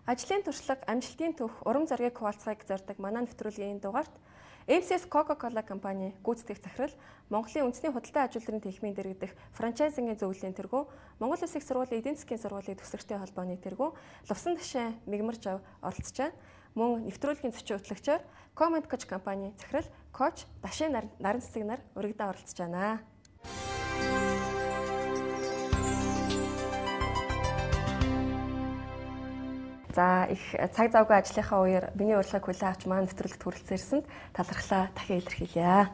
Ажлын туршлага, амжилтын түүх, урам зоригийг хуваалцахыг зорддог манай нэвтрүүлгийн дугаарт MCS Coca-Cola компани гүйцэтгэх захирал, Монголын үндэсний худалдан ажилтны танхимын дэргэдэх франчайзингийн зөвлөлийн тэргүүн, Монгол Улсын их сургуулийн эдийн засгийн сургуулийн төгсөгчдийн холбооны тэргүүн Лувсан Ташаан Мигмаржав оролцож байна. Мөн нэвтрүүлгийн зочин хөтлөгчөөр Comment Coach компани захирал коуч Дашин Наран цэцэг нар урагдаа оролцож байна. За их цаг завгүй ажлынхаа үеэр миний урилгыг хүлээн авч маань нэвтрүүлэгт хүрэлцэн ирсэнд талархлаа дахин илэрхийлье.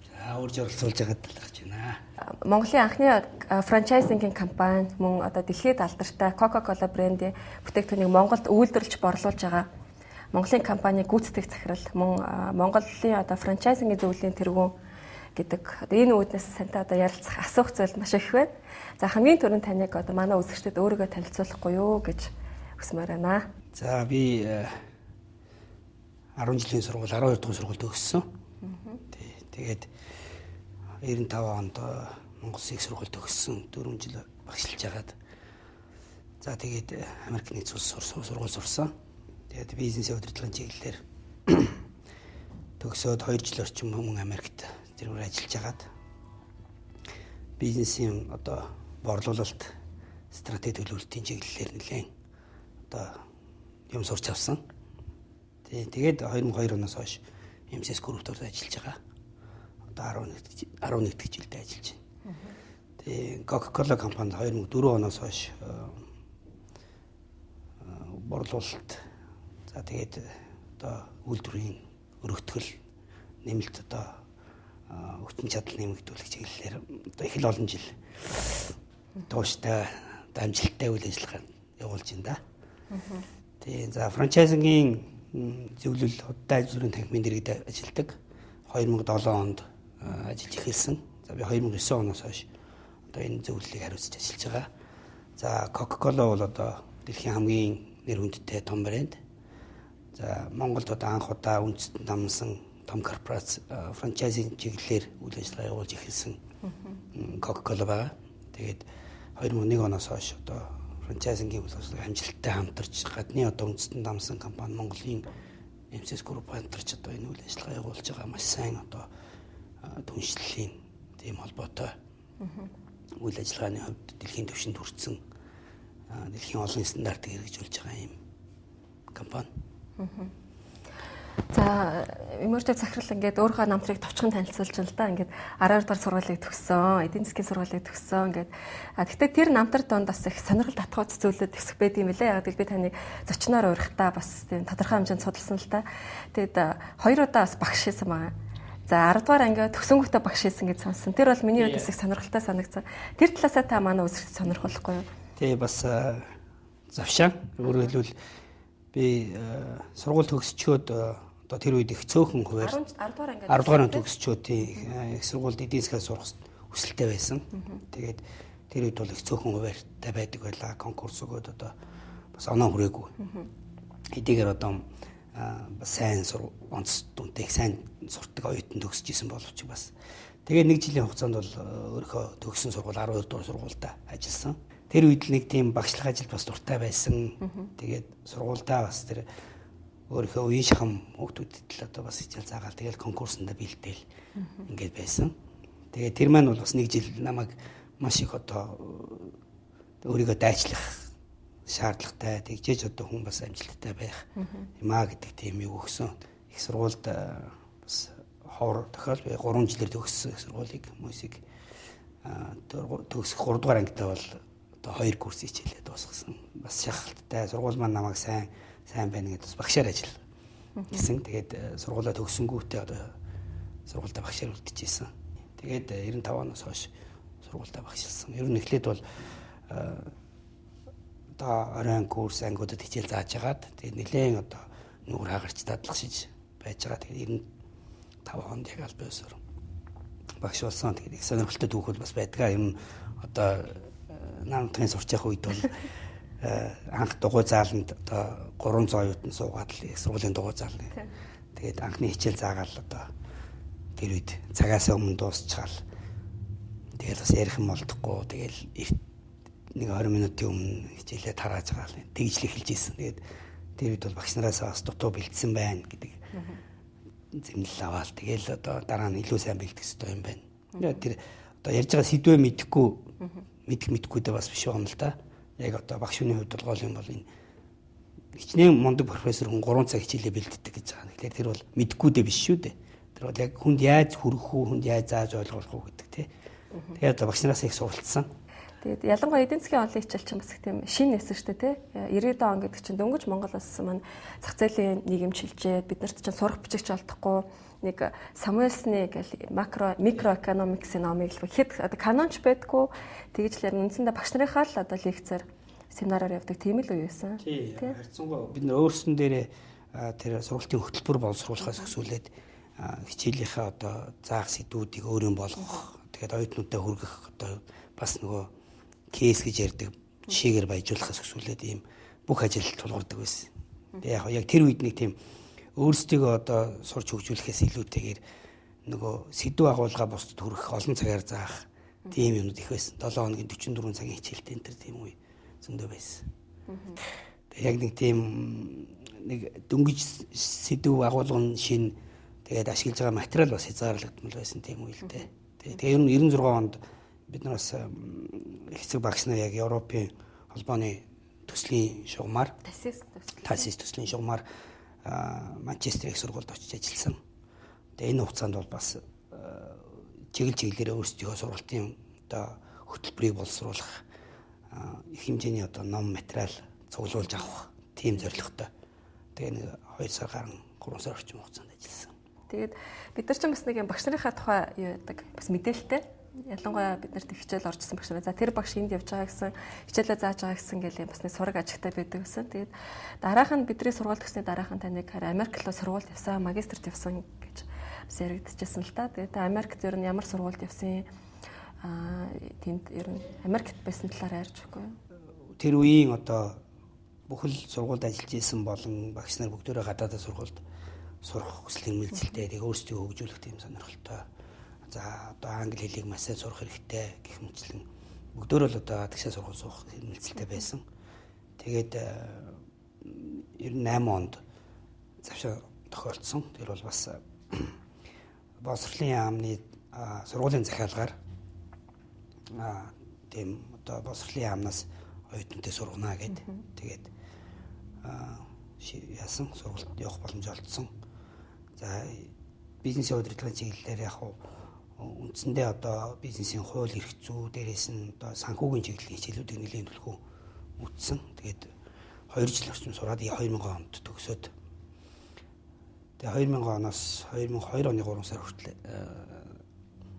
За урьж оролцуулж байгаад талархаж байна. Монголын анхны франчайзингийн компани мөн одоо дэлхийд алдартай Coca-Cola брендийн бүтээгдэхүүнийг Монголд үйлдвэрлэж борлуулж байгаа Монголын компани гүйцэтгэх захирал мөн Монголын одоо франчайзингийн зөвлөлийн тэргүүн гэдэг одоо энэ үүднээс сантай одоо ярилцах асуух зүйл маш их байна. За хамгийн түрүүнд таныг одоо манай үзэгчдэд өөрийгөө танилцуулахгүй юу гэж хүсмээр байна. За би 10 жилийн сургууль 12 дугаар сургууль төгссөн. Тэгээд 95 онд Монгол Улсын их сургууль төгссөн. 4 жил багшилж хагаад за тэгээд Америк нэгдсэн улс сургууль сурсан. Тэгээд бизнесийн удирдлагын чиглэлээр төгсөөд 2 жил орчим мөн Америкт зэрэг ажиллаж хагаад бизнесийн одоо борлуулалт стратеги төлөвлөлтийн чиглэлээр нэлээд одоо юм сурч авсан. Тэгээд 2002 оноос хойш MCS Group-д ажиллаж байгаа. Одоо 11 дэх жилдээ ажиллаж байна. Тэгээ Coca-Cola компанид 2004 оноос хойш борлуулалт, за тэгээд одоо үйлдвэрийн өргөтгөл, нэмэлт одоо хүчин чадал нэмэгдүүлэх чиглэлээр одоо их л олон жил тууштай одоо амжилттай үйл ажиллагаа явуулж байна да. Тэгээ за франчайзингийн зөвлөл худалдаа үйлдвэрийн танхимын дэргэд ажилладаг. 2007 онд ажиллаж эхэлсэн. За би 2009 оноос хойш одоо энэ зөвлөлийг хариуцж ажиллаж байгаа. За Coca-Cola бол одоо дэлхийн хамгийн нэр хүндтэй том брэнд. За Монголд одоо анх удаа үндэстэн дамнасан том корпорац франчайзинг чиглэлээр үйл ажиллагаа явуулж эхэлсэн Coca-Cola байгаа. Тэгээд 2001 оноос хойш одоо франчайзингийн үйл ажиллагаа амжилттай хамтарч гадны одоо үндэстэн дамсан компани Монголын MCS Group хамтарч одоо энэ үйл ажиллагаа явуулж байгаа маш сайн одоо түншлэлийн тийм холбоотой үйл ажиллагааны хувьд дэлхийн түвшинд хүрсэн дэлхийн олон стандартыг хэрэгжүүлж байгаа юм компани. За Эмэртэй захирал ингээд өөрийнхөө намтрыг товчхон танилцуулж байна л да. Ингээд 12 дугаар сургуулийг төгссөн, эдийн засгийн сургуулийг төгссөн ингээд. А гэхдээ тэр намтар донд бас их сонирхол татах зүйлүүд өсөх байд юм лээ. Яг гэвэл би таныг зочноор урихдаа бас тийм тодорхой хэмжээнд судалсан л та. Тэгэд хоёр удаа бас багш хийсэн байгаа. За 10 дугаар анги төгсөнгүүтээ багш хийсэн гэж сонссон. Тэр бол миний хувьд бас их сонирхолтой санагдсан. Тэр талаасаа та манай үзэгчдэд сонирхолтой юу? Тий бас завшаан. Өөрөөр хэлбэл би сургууль төгсчөөд одоо тэр үед их цөөхөн хуваар 10 дугаар анги 10 дугаар анги төгсчөөд их сургуульд эдийн засгаар сурах хүсэлтэй байсан. Тэгээд тэр үед бол их цөөхөн хуваартай байдаг байлаа. Конкурс өгөөд одоо бас оноо хүрээгүй. Хэдийгээр одоо бас сайн онц дүнтэй их сайн суртаг оюутан төгсөж исэн боловч бас тэгээд нэг жилийн хугацаанд бол өөрийнхөө төгссөн сургууль 12 дугаар сургуультай ажилласан. Тэр үед л нэг тийм багшлах ажил бас дуртай байсан. Тэгээд сургуульдаа бас тэр өөрийнхөө үеийн шахам хүүхдүүдэд л одоо бас хичээл заагаал тэгэл конкурсонда бэлдээл ингээд байсан. Тэгээд тэр маань бол бас нэг жил намайг маш их одоо өөрийгөө дайчлах шаардлагатай тэгжээж одоо хүн бас амжилттай байх юм аа гэдэг тийм юу өгсөн. Их сургуульд бас ховор тохиол би 3 жилээр төгссөн их сургуулийг мөсийг төгсөх 3 дугаар ангидаа бол одоо 2 курс хичээлээ дуусгасан. Бас шахалттай сургууль маань намайг сайн байна гэдээ бас багшаар ажил гэсэн. Тэгээд сургуулаа төгсөнгүүтээ одоо сургуультай багшаар үлдчихсэн. Тэгээд 95 оноос хойш сургуультай багшилсан. Ер нь эхлээд бол одоо оройн курс ангиудад хичээл зааж хагаад тэгээд нэлээд одоо нүүр хагарч дадлах шиж байж байгаа. Тэгээд 95 онд яг аль биесээр багш болсон. Тэгээд их сонирхолтой түүхүүд бас байдгаа. Юм одоо намтгийн сурч явах үед бол анх дугуй зааланд одоо 300 оюутан суугаад л их сургуулийн дугуй заалны. Тэгээд анхны хичээл заагаал одоо тэр үед цагаасаа өмнө дуусчихаал. Тэгэл бас ярих юм болдохгүй. Тэгэл нэг 20 минутын өмнө хичээлээ тарааж байгаа л тэгж л эхэлж исэн. Тэгээд Тэр үед бол багш нараас бас дутуу бэлдсэн байна гэдэг зэмлэл аваад тэгэл одоо дараа нь илүү сайн бэлдэх хэрэгтэй юм байна. Тэр одоо ярьж байгаа сэдвээ мэдэхгүй мэдэх мэдхгүйдээ бас биш байгаа юм л да. Яг одоо багш хүний хувьд бол гол юм бол энэ хичнээн мундаг профессор хүн 3 цаг хичээлээ бэлддэг гэж байгаа. Тэгэхээр тэр бол мэдэхгүйдээ биш шүү дээ. Тэр бол яг хүнд яаж хүргэх үү, хүнд яаж зааж ойлгуулах уу гэдэг тий. Тэгээд одоо багш нараас их суралцсан. Тэгээд ялангуяа эдийн засгийн онлын хичээл чинь бас их тийм шинэ нэсэн шүү дээ тий. 90-ад он гэдэг чинь дөнгөж Монгол улс маань зах зээлийн нийгэм шилжээд бид нарт чинь сурах бичигч олдохгүй нэг Самуэлсны гэл макро микро экономиксийн номыг л хэд одоо канонч байдгүй тэгж л ярина. Үндсэндээ багш нарынхаа л одоо лекцээр семинараар явдаг тийм л үе байсан. Тий. Харьцангуй бид нар өөрсөн дээрээ тэр сургалтын хөтөлбөр боловсруулахаас өсвөлээд хичээлийнхээ одоо заах сэдвүүдийг өөрийн болгох, тэгээд оюутнуудад хүргэх одоо бас нөгөө кейс гэж ярьдаг жишээгээр баяжуулахаас өсвөлээд ийм бүх ажил тулгардаг байсан. Тэгээ яг тэр үед нэг тийм өөрсдийгөө одоо сурч хөгжүүлэхээс илүүтэйгээр нөгөө сэдв агуулга бусдад хүргэх, олон цагаар заах тийм юмнууд их байсан. 7 хоногийн 44 цагийн хичээлтэй энэ төр тийм үе зөндөө байсан. Тэгээ яг нэг тийм нэг дөнгөж сэдв агуулга нь шин, тэгээд ашиглаж байгаа материал бас хязгаарлагдмал байсан тийм үе л дээ. Тэгээ ер нь 96 онд бид нар бас их эцэг багш нар яг Европын холбооны төслийн шугамар TASIS төслийн шугамар Манчестер их сургуульд очиж ажилласан. Тэгээ энэ хугацаанд бол бас чиглэл чиглэлээрээ өөрсдийнхөө сургалтын одоо хөтөлбөрийг боловсруулах, их хэмжээний одоо ном материал цуглуулж авах тийм зорилготой. Тэгээ нэг 2 сар гарan 3 сар орчим хугацаанд ажилласан. Тэгээд бид нар ч бас нэг юм багш нарынхаа тухай юу яадаг бас мэдээлэлтэй. Ялангуяа бид нарт хичээл оржсэн багш нар. За тэр багш энд явж байгаа гэсэн, хичээлээ зааж байгаа гэсэн гэл бас нэг сураг ажигтай байдаг гэсэн. Тэгээд дараах нь бидний сургууль төгсний дараах нь таныг хараа Америк руу сургуульд явсан, магистрт явсан гэж бас яригдчихсэн л та. Тэгээд та Америкт ер нь ямар сургуульд явсан, тэнд ер нь Америкт байсан талаар ярьж өгөхгүй юу? Тэр үеийн одоо бүхэл сургуульд ажиллаж исэн болон багш нар бүгдээрээ гадаадад сургуульд сурах хүсэл эрмэлзэлтэй, тэгээ өөрсдийгөө хөгжүүлэх тийм сонирхолтой. За одоо англи хэлийг маш сайн сурах хэрэгтэй гэх мэтчлэн бүгдөө л одоо гадагшаа сургууль суух эрмэлзэлтэй байсан. Тэгээд 98 онд завшаа тохиолдсон. Тэр бол бас боловсролын яамны сургуулийн захиалгаар тийм одоо боловсролын яамнаас оюутантай сургана гэд. Тэгээд яасан сургуульд явах боломж олдсон. За бизнесийн удирдлагын чиглэлээр яг үндсэндээ одоо бизнесийн хууль эрх зүй, дээрээс нь одоо санхүүгийн чиглэлийн хичээлүүдийг нэлээд түлхүү үтсэн. Тэгээд 2 жил орчим сураад 2000 онд төгсөөд тэгээ 2000 оноос 2002 оны 3 сар хүртэл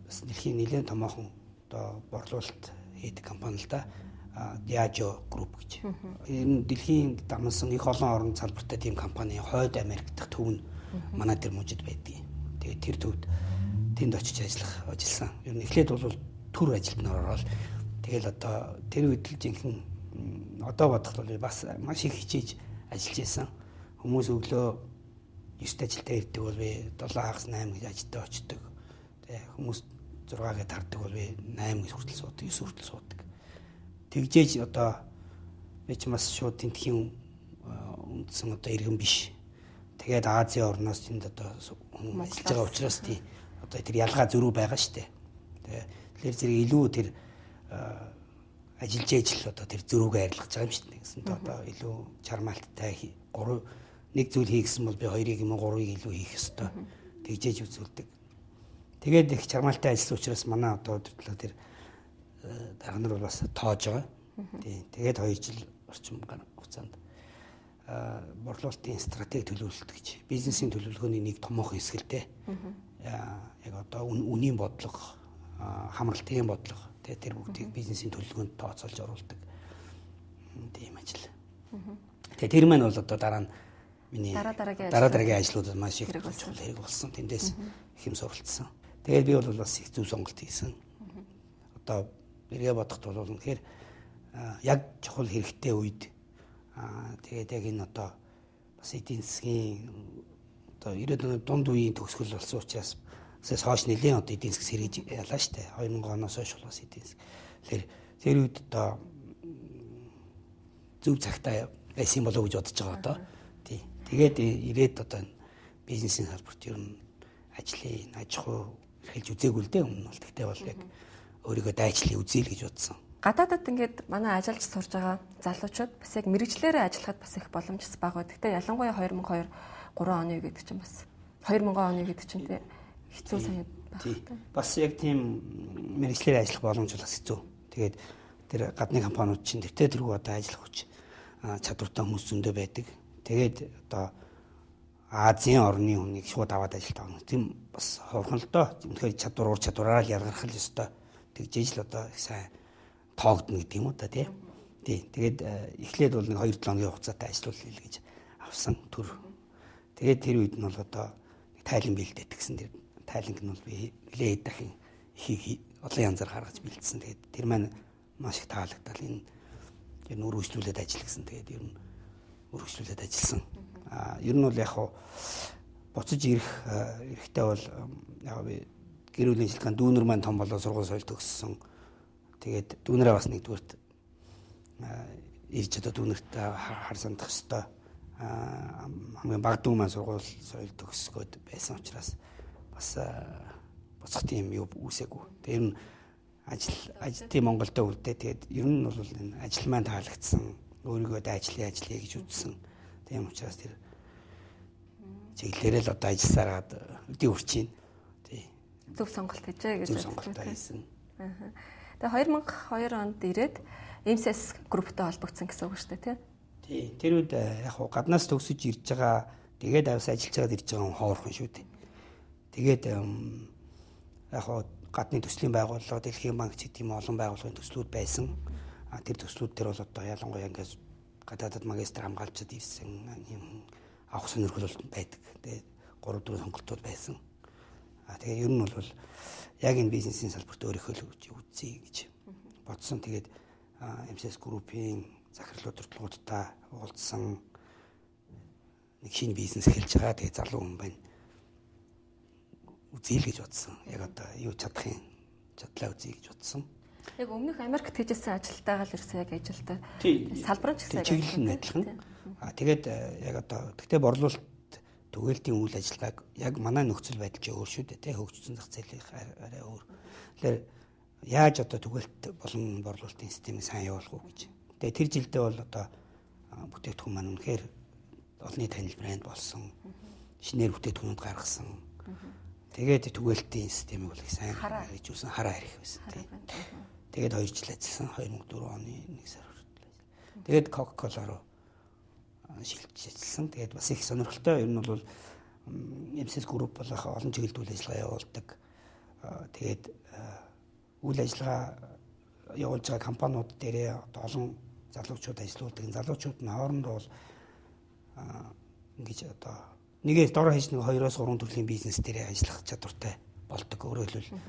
бас дэлхийн нэлээд томоохон одоо борлуулалт хийдэг компани л да. Diageo Group гэж. Энэ нь дэлхийн дамнасан их олон орон салбартай тийм компани Хойд Америк дахь төв нь манай тэр мужид байдгийг. Тэгээд тэр төвд тэнд очиж ажилласан. Ер нь эхлээд бол төр ажилтнаар ороод тэгэл одоо тэр үед л жинхэнэ одоо бодоход бол бас маш их хичээж ажиллаж исэн. Хүмүүс өглөө 9-т ажилдаа ирдэг бол би 7-аас 8 гэж ажилдаа очдог. Тэгээ хүмүүс 6-гээ тардаг бол би 8 гэж хүртэл суудаг, 9 хүртэл суудаг. Тэгжээж одоо би ч бас шууд тентхийн үндсэн одоо иргэн биш. Тэгээд Азийн орноос тэнд одоо хүн ажиллаж байгаа учраас тий одоо тэр ялгаа зөрүү байгаа штэ. Тэгээ тэгэхээр зэрэг илүү тэр ажиллаж ээж л одоо тэр зөрүүгээ арилгаж байгаа юм шүү дээ. Гэсэн одоо илүү чармаалттай 3 нэг зүйл хийгсэн бол би 2-ыг юм уу 3-ыг илүү хийх ёстой. Тэгжээж үзүүлдэг. Тэгээд их чармаалтай ажилласан учраас манай одоо удирдлага тэр дарга нар бол бас тоож байгаа. Тийм. Тэгээд 2 жил орчим хугацаанд борлуулалтын стратеги төлөвлөлт гэж бизнесийн төлөвлөгөөний нэг томоохон хэсэг л дээ. Яг одоо үнийн бодлого, хамралтын бодлого тэр бүгдийг бизнесийн төлөвлөгөөнд тооцоолж оруулдаг тийм ажил. Тэгээ тэр маань бол одоо дараа нь миний дараа дараагийн ажлуудад маш их чухал хэрэг болсон. Тэндээс их юм суралцсан. Тэгээд би бол бас их зөв сонголт хийсэн. Одоо эргээ бодоход бол үнэхээр яг чухал хэрэгтэй үед тэгээд яг энэ одоо бас эдийн засгийн одоо 90-ад оны дунд үеийн төгсгөл болсон учраас хойш нэлээд одоо эдийн засаг сэргийж ялаа штэ. 2000 оноос хойш бол бас эдийн засаг. Тэгэхээр тэр үед одоо зөв цагтаа байсан болов уу гэж бодож байгаа одоо. Тэгээд ирээд одоо бизнесийн салбарт ер нь ажлын аж ахуй эрхэлж үзээгүй л дээ өмнө бол. Тэгтээ бол яг өөрийгөө дайчлалыг үзье л гэж бодсон. Гадаадад ингээд манай ажиллаж сурж байгаа залуучууд бас яг мэрэгжлээрээ ажиллахад бас их боломж бага. Тэгтээ ялангуяа 2002 3 оны гэдэг чинь бас 2000 оны гэдэг чинь тий хэцүү санагдах байх. Бас яг тийм мэрэгжлээрээ ажиллах боломж бас хэцүү. Тэгээд тэр гадны компаниуд чинь тэртээ тэргүй одоо ажиллах хүч чадвартай хүмүүс зөндөө байдаг. Тэгээд одоо Азийн орны хүнийг шууд аваад ажилд авна. Тийм бас ховорхон л доо. Үнэхээр чадвар ур чадвараар л ялгарх л ёстой. Тэгжээж л одоо их сайн тоогдно гэдэг юм уу да тий. Тий. Тэгээд эхлээд бол нэг 2-7 хоногийн хугацаатай ажиллуулъя гэж авсан төр. Тэгээд тэр үед нь бол одоо нэг тайлан бэлдээд гэсэн тэр тайланг нь бол би нэлээд дахин ихийг олон янзаар гаргаж бэлдсэн. Тэгээд тэр маань маш их таалагдал энэ ер нь өргөжлүүлээд ажил гэсэн. Тэгээд ер нь өргөжлүүлээд ажилласан. Ер нь бол яг хуу буцаж ирэх эрэхтэй бол яг би гэр бүлийн шилтгаан дүүнер маань том болоо сургууль соёл төгссөн. Тэгээд дүүнерээ бас нэгдүгüрт ирж одоо дүүнерт хар сандах ёстой. Хамгийн бага дүү маань сургууль соёл төгсгөөд байсан учраас бас буцах тийм юу үүсээгүй. Тэгээд ер нь ажил тийм Монголдо үлдээ. Тэгээд ер нь бол энэ ажил маань таалагдсан. Өөрийгөө дайчлаа ажиллая гэж үзсэн. Тийм учраас тэр чиглэлээр л одоо ажилласараад өдий хүрч байна. Тий. Зөв сонголт хийжээ гэж зөв сонголт хийсэн. Аа. Тэгээ 2002 онд ирээд MCS групптэй холбогдсон гэсэн үг шүү дээ, тий? Тий. Тэр үед яг хуу гаднаас төгсөж ирж байгаа, тэгээд авс ажиллаж байгаад ирж байгаа хүн хоорхон шүү дээ. Тэгээд яг хуу гадны төслийн байгууллага, Дэлхийн банк ч гэдэг юм олон байгууллагын төслүүд байсан. А тэр төслүүд дээр бол одоо ялангуяа ингээд гадаадад магистр хамгаалчид ирсэн юм авах сонирхол байдаг. Тэгээд 3 4 сонголтууд байсан. А тэгээд ер нь бол яг энэ бизнесийн салбарт өөрийнхөө л үзье гэж бодсон. Тэгээд MCS группийн захирал удирдлагуудтай уулзсан, нэг шинэ бизнес эхэлж байгаа. Тэгээд залуу хүн байна. Үзье л гэж бодсон. Яг одоо юу чадах юм чадлаа үзье гэж бодсон. Яг өмнөх Америкт хийжсэн ажилтайгаа л ерөөсөө яг ажилтай. Салбар нь ч гэсэн чиглэл нь адилхан. А тэгээд яг одоо тэгтээ борлуулалт түгээлтийн үйл ажиллагааг яг манай нөхцөл байдал чи өөр шүү дээ тий, хөгжсөн зах зээлийн арай өөр. Тэгэхээр яаж одоо түгээлт болон борлуулалтын системийг сайн явуулах уу гэж. Тэгээд тэр жилдээ бол одоо бүтээгдэхүүн маань үнэхээр олонний танил брэнд болсон. Шинээр бүтээгдэхүүнүүд гаргасан. Тэгээд түгээлтийн системийг бол их сайн хэрэгжүүлсэн, хараа хэрэг байсан тий. Тэгээд 2 жил ажилласан, 2004 оны 1 сар хүртэл ажилласан. Тэгээд Coca-Cola руу шилжиж ажилласан. Тэгээд бас их сонирхолтой. Ер нь бол MCS Group болох олон чиглэлд үйл ажиллагаа явуулдаг. Тэгээд үйл ажиллагаа явуулж байгаа компаниуд дээрээ одоо олон залуучууд ажиллаулдаг. Энэ залуучууд нь хоорондоо бол ингэж одоо нэгээс дор хаяж нэг 2-оос 3 төрлийн бизнес дээрээ ажиллах чадвартай болдог. Өөрөөр хэлбэл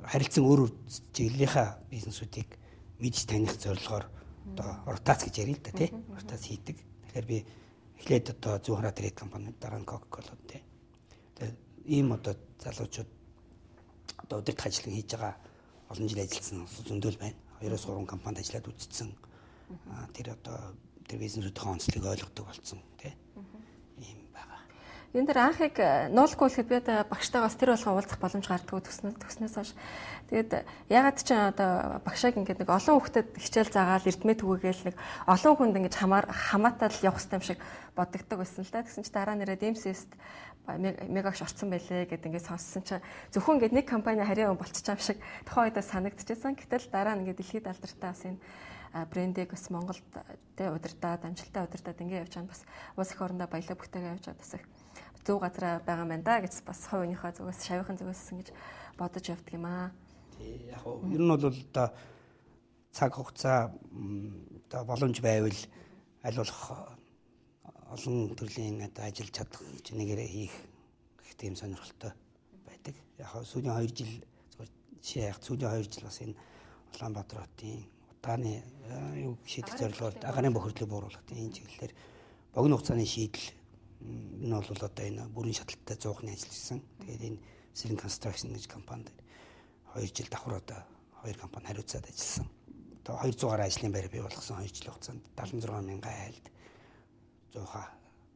харилцан өөр өөр чиглэлийнхаа бизнесүүдийг мэдж таних зорилгоор одоо ротац гэж ярил л да тий. Ротац хийдэг. Тэгэхээр би эхлээд одоо зүүн хараа трейд компани, дараа нь Coca-Cola тий. Тэгэхээр ийм одоо залуучууд одоо удирдах ажлыг хийж байгаа олон жил ажилласан зөндөл байна. 2-оос 3 компанид ажиллаад үзсэн. Тэр одоо тэр бизнесүүдийн онцлог ойлгодог болсон тий. Ийм байгаа. Энэ дэр анхыг нуулгүй гэхэд би одоо багштайгаас тэр болгон уулзах боломж гардггүй төгснөөс хойш. Тэгээд ягаад ч одоо багшааг ингээд нэг олон хүүхдэд хичээл заагаал эрдмээ түгээгээл нэг олон хүнд ингээд хамаатай л явах хэрэгтэй юм шиг бодогддог байсан л да. Тэгсэн чи дараа нэрээд MCS-т мегагш орцсон байлээ гэд ингээд сонссон чинь зөвхөн ингээд нэг компани харийн хүн болчих юм шиг тухайн үед санагдчихсан. Гэтэл дараа нь ингээд дэлхийд алдартай бас энэ брендийг бас Монголд тэ удирдаад амжилттай удирдаад ингээд явж байгаа нь бас улс их орондоо баялаг бүтээгээ явж байгаа бас их зөв газараа байгаа юм байна да гэж бас хувийнхаа зүгээс шавийнхын зүгээс ингэж бодож явдаг юм аа. Тий, яг нь ер нь бол одоо цаг хугацаа одоо боломж байвал аль болох олон төрлийн одоо ажил чадах чинээгээр хийх гэх тийм сонирхолтой байдаг. Яг сүүлийн 2 жил зүгээр жишээ яг сүүлийн 2 жил бас энэ Улаанбаатар хотын удааны юу шийдэх зорилгоор агарын бохирдлыг бууруулах тийм чиглэлээр богино хугацааны шийдэл энэ бол одоо энэ бүрэн шатлалтай 100-ны ажил хийсэн. Тэгээд энэ Selling Construction гэж компанид 2 жил давхар одоо 2 компани хариуцаад ажилласан. Одоо 200 гаруй ажлын байр бий болгосон 2 жилийн хугацаанд 76 мянган айлд 100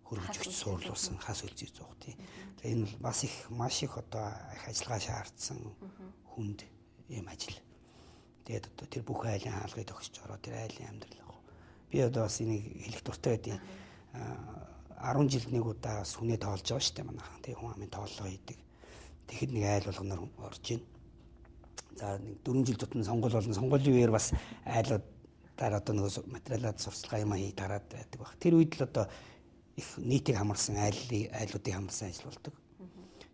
хөргөжөгч суурлуулсан хас үлзий зуух тий. Тэгээ энэ бол бас их маш их одоо их ажиллагаа шаардсан хүнд ийм ажил. Тэгээд одоо тэр бүх айлын хаалгыг төгсөж ороо тэр айлын амьдрал ах. Би одоо бас энийг хэлэх дуртай байдیں۔ 10 жилд нэг удаа бас хүнээ тоолж байгаа шүү дээ манайхан. Тэгээ хүн амын тооллого хийдэг. Тэгэхэд нэг айл болгоноор орж ийн. За нэг 4 жил тутам сонгуул болно. Сонгуулийн үеэр бас айлуудаар одоо нөгөө материалаад сурчлагаа юм хий тараад байдаг баг. Тэр үед л одоо их нийтийг хамарсан айлуудыг хамарсан ажил болдог.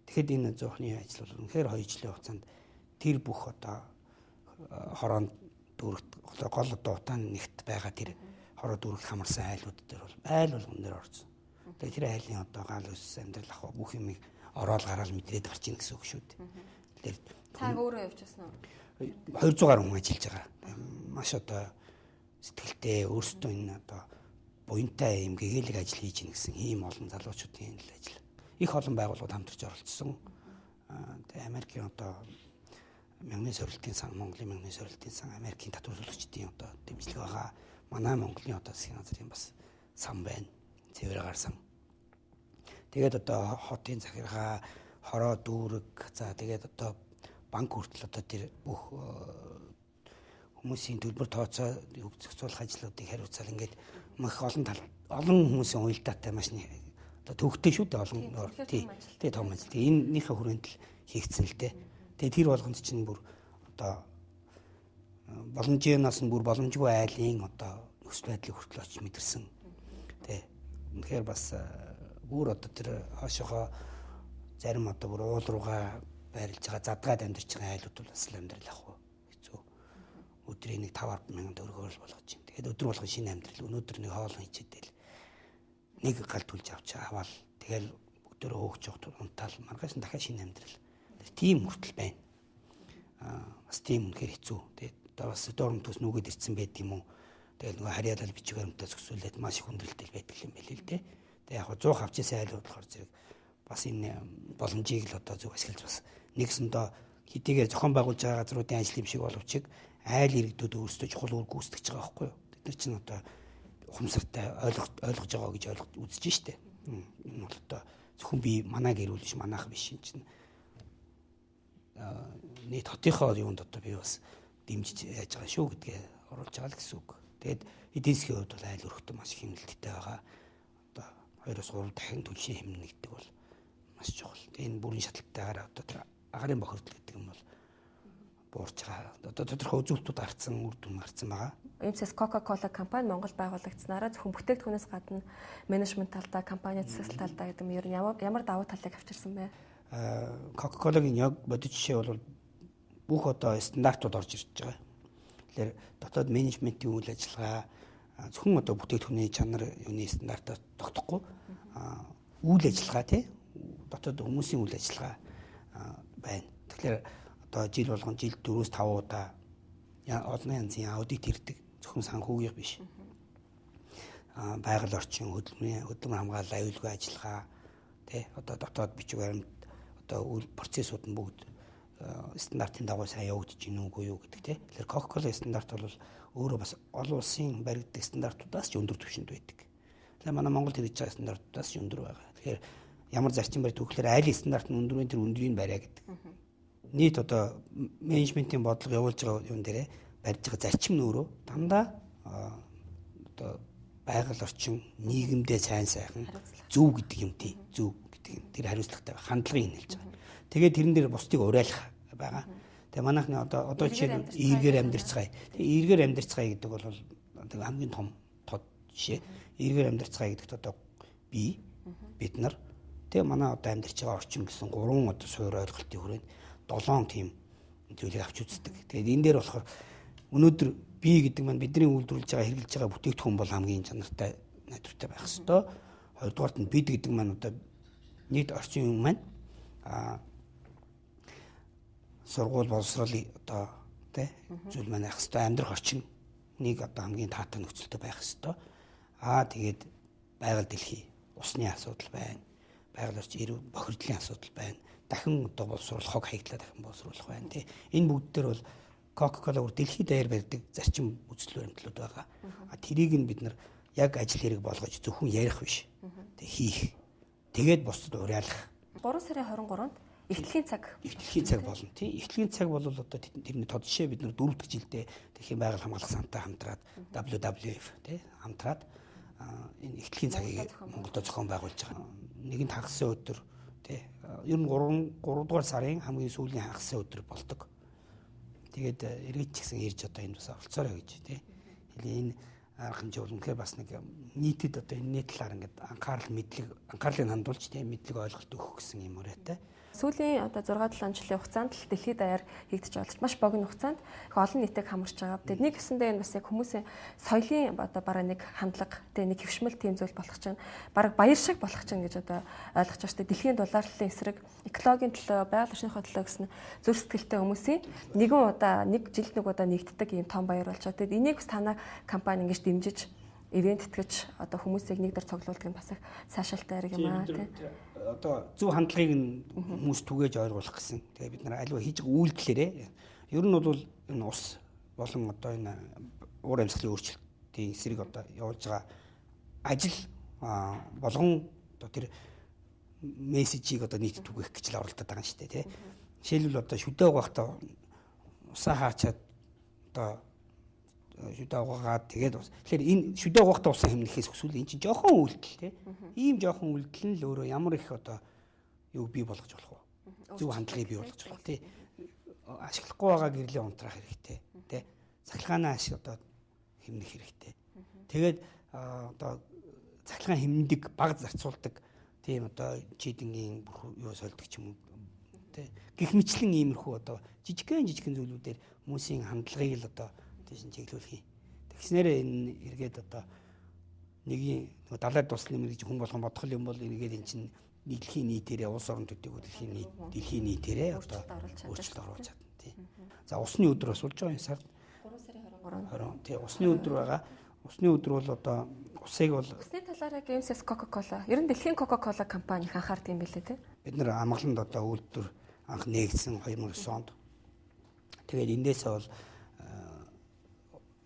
Тэгэхэд энэ зуухны ажил бол үнэхээр 2 жилийн хугацаанд тэр бүх одоо хороонд дүүрэгт гол одоо утааны нэгт байгаа тэр хороо дүүрэгт хамарсан айлууд дээр бол айл болгон дээр орсон. Тэгээ тэр айлын одоо гал ус амьдрал ах бүх юмыг ороод гараал мэдрээд гарч ийн гэсэн үг шүү дээ. Тэгэхээр та өөрөө явж байсан уу? 200 гаруй хүн ажиллаж байгаа. Маш одоо сэтгэлтэй өөрсдөө энэ одоо буянтай юм гэгээлэг ажил хийж гин гэсэн ийм олон залуучуудын л ажил. Их олон байгууллагууд хамтарч оролцсон. Тэгээ Америкийн одоо мянганы сорилтын сан, Монголын мянганы сорилтын сан, Америкийн татвар төлөгчдийн одоо дэмжлэг байгаа. Манай Монголын одоо засгийн газрын бас сан байна. Цэвэр агаар сан. Тэгээд одоо хотын захиргаа, хороо дүүрэг, за тэгээд одоо банк хүртэл одоо тэр бүх хүмүүсийн төлбөр тооцоо зохицуулах ажлуудыг хариуцаал ингээд мах олон тал олон хүмүүсийн уялдаатай маш одоо төвхтэй шүү дээ олон тий том ажил. Тэгээ энэнийхээ хүрээнд л хийгдсэн л дээ. Тэгээ тэр болгонд чинь бүр одоо боломжноос нь бүр боломжгүй айлын одоо нөхцөл байдлыг хүртэл очиж мэдэрсэн. Тэ. Үнэхээр бас бүр одоо тэр хойшоогоо зарим одоо бүр уул руугаа байрлаж байгаа задгаад амьдарч байгаа айлууд бол бас л амьдрал ах уу хэцүү. Өдрийн нэг 5 10 мянган төгрөгөөр л болгож байна. Тэгээд өдөр болгон шинэ амьдрал. Өнөөдөр нэг хоол хийчихэд нэг гал түлж авч аваал тэгэл бүгдөө хөөгч явах унтаал маргааш нь дахиад шинэ амьдрал. Тийм хүртэл байна. Бас тийм үнэхээр хэцүү. Тэгээд одоо бас дорм төс нүгэд ирсэн байд юм уу. Тэгэл нөгөө харьяалал бичиг баримтаа зөксүүлээд маш их хүндрэлтэй байдаг юм байл л дээ. Тэгээ яг 100 авч ирсэн айлууд болохоор зэрэг бас энэ боломжийг л одоо зөв ашиглаж бас нэгсэндээ хэдийгээр зохион байгуулж байгаа газруудын ажил юм шиг боловч айл иргэдүүд өөрсдөө чухал үүрэг гүйцэтгэж байгаа байхгүй юу? Тэд нар чинь одоо ухамсартай ойлгож байгаа гэж ойлгож үзэж штэ. Энэ бол одоо зөвхөн би манай гэр бүл биш, манайх биш юм чинь. Нийт хотынхоо юунд одоо би бас дэмжиж яаж байгаа шүү гэдгээ оруулж байгаа л гэсэн үг. Тэгээд эдийн засгийн хувьд бол айл өрхтөө маш их хэмнэлттэй байгаа. Одоо 2-3 дахин түлшийн хэмнэнэ гэдэг бол маш чухал. Тэгээд энэ бүрэн шатлалтайгаар одоо тэр агарын бохирдол гэдэг юм бол буурч байгаа. Одоо тодорхой үзүүлэлтүүд гарцсан, үр дүн гарцсан байгаа. Иймсээс Coca-Cola компани Монгол байгуулагдсанараа зөвхөн бүтээгдэхүүнээс гадна менежмент талдаа, компани засаглал талдаа гэдэг нь ер нь ямар давуу талыг авчирсан бэ? Coca-Cola-гийн яг бодит жишээ бол бүх одоо стандартууд орж ирж байгаа. Тэгэхээр дотоод менежментийн үйл ажиллагаа зөвхөн одоо бүтээгдэхүүний чанар юуны стандартаар тогтохгүй үйл ажиллагаа тий дотоод хүмүүсийн үйл ажиллагаа байна. Тэгэхээр одоо жил болгон жил 4-5 удаа олон янзын аудит ирдэг. Зөвхөн санхүүгийнх биш. Байгаль орчин, хөдөлмөр хамгаалал, аюулгүй ажиллагаа тий одоо дотоод бичиг баримт одоо үйл процессууд нь бүгд стандартын дагуу сайн явагдаж гинэ үгүй юу гэдэг тий. Тэгэхээр Coca-Cola стандарт бол өөрөө бас олон улсын баригддаг стандартуудаас ч өндөр түвшинд байдаг. Тэгэхээр манай Монголд хэрэгжиж байгаа стандартуудаас ч өндөр байгаа. Тэгэхээр ямар зарчим барь төгөлөөр айлын стандарт нь өндөр вэ, тэр өндрийг бариа гэдэг. Нийт одоо менежментийн бодлого явуулж байгаа юм дээрээ барьж байгаа зарчим нь өөрөө дандаа одоо байгаль орчин нийгэмдээ сайн сайхан зөв гэдэг юм тий. Зөв гэдэг юм. Тэр хариуцлагатай хандлагыг нэлж байгаа. Тэгээд тэрэн дээр бусдыг уриалах байгаа. Тэгээ манайхны одоо жишээ нь эргээр амьдарцгаая. Тэгээ эргээр амьдарцгаая гэдэг бол хамгийн том тод жишээ. Эргээр амьдарцгаая гэдэгт одоо би бид нар тэгээ манай одоо амьдарч байгаа орчин гэсэн гурван одоо суур ойлголтын хүрээнд 7 тийм зүйлийг авч үздэг. Тэгээд энэ дээр болохоор өнөөдөр би гэдэг маань бидний үйлдвэрлэж байгаа хэрэглэж байгаа бүтээгдэхүүн бол хамгийн чанартай найдвартай байх ёстой. Хоёрдугаарт нь бид гэдэг маань одоо нийт орчин юм маань сургууль боловсролын одоо тий зүйл маань байх ёстой. Амьдрах орчин нэг одоо хамгийн таатай нөхцөлтэй байх ёстой. Тэгээд байгаль дэлхий усны асуудал байна. Байгаль орчин эрүү бохирдлын асуудал байна. Дахин одоо боловсруулах хог хаягдлаа дахин боловсруулах байна тий. Энэ бүгд дээр бол Coca-Cola бүр дэлхийд даяар барьдаг зарчим үзэл баримтлууд байгаа. Тэрийг нь бид нар яг ажил хэрэг болгож зөвхөн ярих биш. Тэг хийх. Тэгээд бусдад уриалах. 3 сарын 23-нд Эхлэлийн цаг. Эхлэлийн цаг болно тий. Эхлэлийн цаг бол одоо тэрний тод жишээ бид нар 4 дахь жилдээ дэлхийн байгаль хамгаалах сантай хамтраад WWF тий хамтраад энэ эхлэлийн цагийг Монголд зохион байгуулж байгаа. Нэгэнт хагасын өдөр тий. Ер нь 3 дугаар сарын хамгийн сүүлийн хагасын өдөр болдог. Тэгээд эргэж ч гэсэн ирж одоо энд бас оролцоорой гэж тий. Энэ арга хэмжээ бол үнэхээр бас нэг нийтэд одоо энэний талаар ингээд анхаарал мэдлэг анхаарлыг хандуулж тий мэдлэг ойлголт өгөх гэсэн юм уриатай. Сүүлийн одоо 6 7 жилийн хугацаанд л дэлхийд даяар хийгдэж болж маш богино хугацаанд их олон нийтийг хамарч байгаа. Тэгээд нэг гэсэндээ энэ бас яг хүмүүсийн соёлын одоо бараг нэг хандлага, тэгээд нэг хэвшмэл тийм зүйл болох чинь бараг баяр шиг болох чинь гэж одоо ойлгож байгаа шүү дээ. Дэлхийн дулаарлалын эсрэг, экологийн төлөө, байгаль орчныхоо төлөө гэсэн зүрх сэтгэлтэй хүмүүсийн нэгэн удаа, нэг жилд нэг удаа нэгддэг ийм том баяр болж байгаа. Тэгээд энийг бас танай компани ингэж дэмжиж ивент тэтгэж одоо хүмүүсийг нэг дөр цуглуулдаг нь бас их цаашаалтай хэрэг юм аа тий. Одоо зөв хандлагыг нь хүмүүс түгээж ойлгуулах гэсэн. Тэгээ бид нар аливаа хийж байгаа үйлдэлээрээ ер нь бол энэ ус болон одоо энэ уур амьсгалын өөрчлөлтийн эсрэг одоо явуулж байгаа ажил болгон одоо тэр мессежийг одоо нийтэд түгээх гэж л оролдоод байгаа юм шүү дээ тий. Жишээлбэл одоо шүдэ угаахтаа усаа хаачаад одоо шүдэ угаагаад тэгээд тэгэхээр энэ шүдэ угаахтаа усаа хэмнэхээс өсвөл энэ чинь жоохон үйлдэл тий. Ийм жоохон үйлдэл нь л өөрөө ямар их одоо юу бий болгож болох вэ? Зөв хандлагыг бий болгож болох тий. Ашиглахгүй байгаа гэрлээ унтраах хэрэгтэй тий. Цахилгаанаа ашиг одоо хэмнэх хэрэгтэй. Тэгээд одоо цахилгаан хэмнэдэг, баг зарцуулдаг тийм одоо чидингийн бүр юу сольдог ч юм уу тий. Гэх мэтлэн иймэрхүү одоо жижигхэн жижигхэн зүйлүүдээр хүмүүсийн хандлагыг л одоо тийш нь чиглүүлэх юм. Тэгснээрээ энэ эргээд одоо нэгийн нөгөө далайд туслан юм гэж хүн болгон бодох юм бол эргээд эн чинь дэлхийн нийтээрээ улс орон төдийгүй дэлхийн нийтээрээ одоо өөрчлөлт оруулж чадна тий. За усны өдөр бас болж байгаа юм сард 3 сарын 23. 20 тий усны өдөр байгаа. Усны өдөр бол одоо усыг бол усны талаар яг MCS Coca-Cola ер нь дэлхийн Coca-Cola компани их анхаардаг юм билээ тий. Бид нар амгаланд одоо үйлдвэр анх нээгдсэн 2009 онд. Тэгээд эндээсээ бол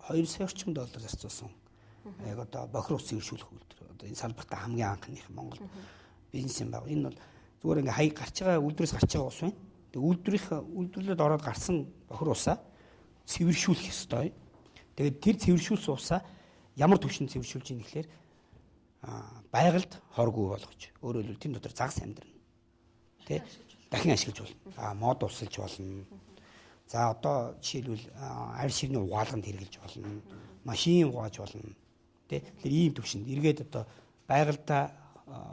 2 сая орчим доллар зарцуулсан. Яг одоо бохир ус цэвэршүүлэх үйлдвэр. Одоо энэ салбартаа хамгийн анхных Монгол бизнес юм байна. Энэ бол зүгээр ингээ хаяг гарч байгаа үйлдвэрээс гарч байгаа ус байна. Тэгээ үйлдвэрийнх үйлдвэрлэлд ороод гарсан бохир усаа цэвэршүүлэх ёстой. Тэгээд тэр цэвэршүүлсэн усаа ямар түвшинд цэвэршүүлж ийн гэхлээр байгальд хоргүй болгож, өөрөөр хэлбэл тэн дотор загас амьдрна. Тэ? Дахин ашиглаж болно. А мод усалж болно. За одоо жишээлбэл арь ширний угаалганд хэрэглэж болно. Машин угааж болно. Тэ? Тэгэхээр ийм түвшинд эргээд одоо байгальдаа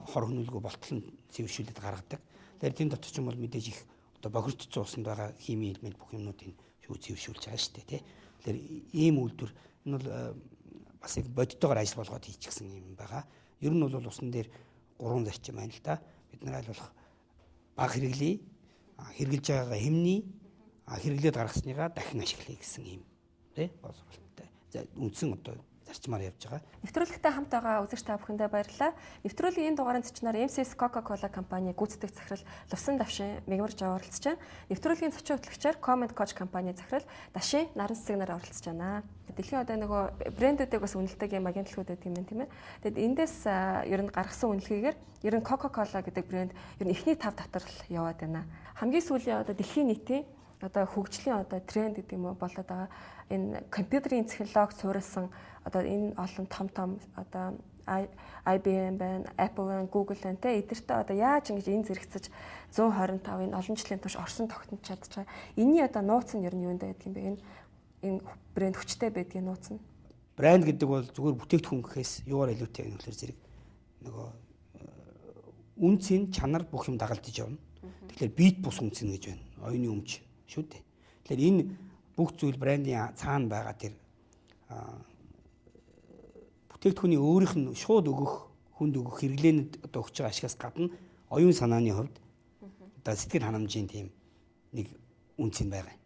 хор хөнөөлгөө болтол нь цэвэршүүлээд гаргадаг. Тэгэхээр тэн дотор ч юм бол мэдээж их одоо бохирдсон усанд байгаа химийн элемент бүх юмнуудыг шүү цэвэршүүлж байгаа шүү дээ, тэ? Тэгэхээр ийм үйлдвэр энэ бол бас яг бодитойгоор ажил болгоод хийчихсэн юм байгаа. Ер нь бол усан дээр 3 зарчим байна л да. Бид нар аль болох баг хэрэглэе, хэрэглэж байгаагаа хэмнэе, хэрэглээд гаргасныгаа дахин ашиглая гэсэн юм тий боловсролтой. За үндсэн одоо зарчмаар явж байгаа. Нэвтрүүлэгтэй хамт байгаа үзэгч та бүхэндээ баярлалаа. Нэвтрүүлгийн энэ дугаарын зочноор MCS Coca-Cola компани гүйцэтгэх захирал Лувсан Давшин Мегмар Жав оролцож байна. Нэвтрүүлгийн зочин хөтлөгчөөр Comment Coach компани захирал Дашин Наран Цэцэг нар оролцож байна. Дэлхийн одоо нөгөө брэндүүдийг бас үнэлдэг юм агентлагууд байдаг юм тийм ээ. Тэгэд эндээс ер нь гаргасан үнэлгээгээр ер нь Coca-Cola гэдэг брэнд ер нь эхний 5 дотор л яваад байна. Хамгийн сүүлийн одоо дэлхийн нийтийн одоо хөгжлийн одоо тренд гэдэг юм уу болоод байгаа энэ компьютерийн технологи суурилсан одоо энэ олон том том одоо IBM байна, Apple байна, Google байна те эдгэртээ одоо яаж ингэж энэ зэрэгцэж 125 энэ олон жилийн турш орсон тогтнож чадчих. Энийний одоо нууц нь ер нь юунд байдаг юм бэ? Энэ брэнд хүчтэй байдгийн нууц нь. Брэнд гэдэг бол зүгээр бүтээгдэхүүн гэхээс юугаар илүүтэй юм гэхээр зэрэг нөгөө үнцийн чанар бүх юм дагалдаж явна. Тэгэхээр бит бус үнцэн гэж байна. Оюуны өмч шүү дээ. Тэгэхээр энэ бүх зүйл брендийн цаана байгаа тэр бүтээгдэхүүний өөрийнх нь шууд өгөх хүнд өгөх хэрэглээнд одоо өгч байгаа ашигаас гадна оюун санааны хувьд одоо сэтгэл ханамжийн тийм нэг үнц нь байгаа.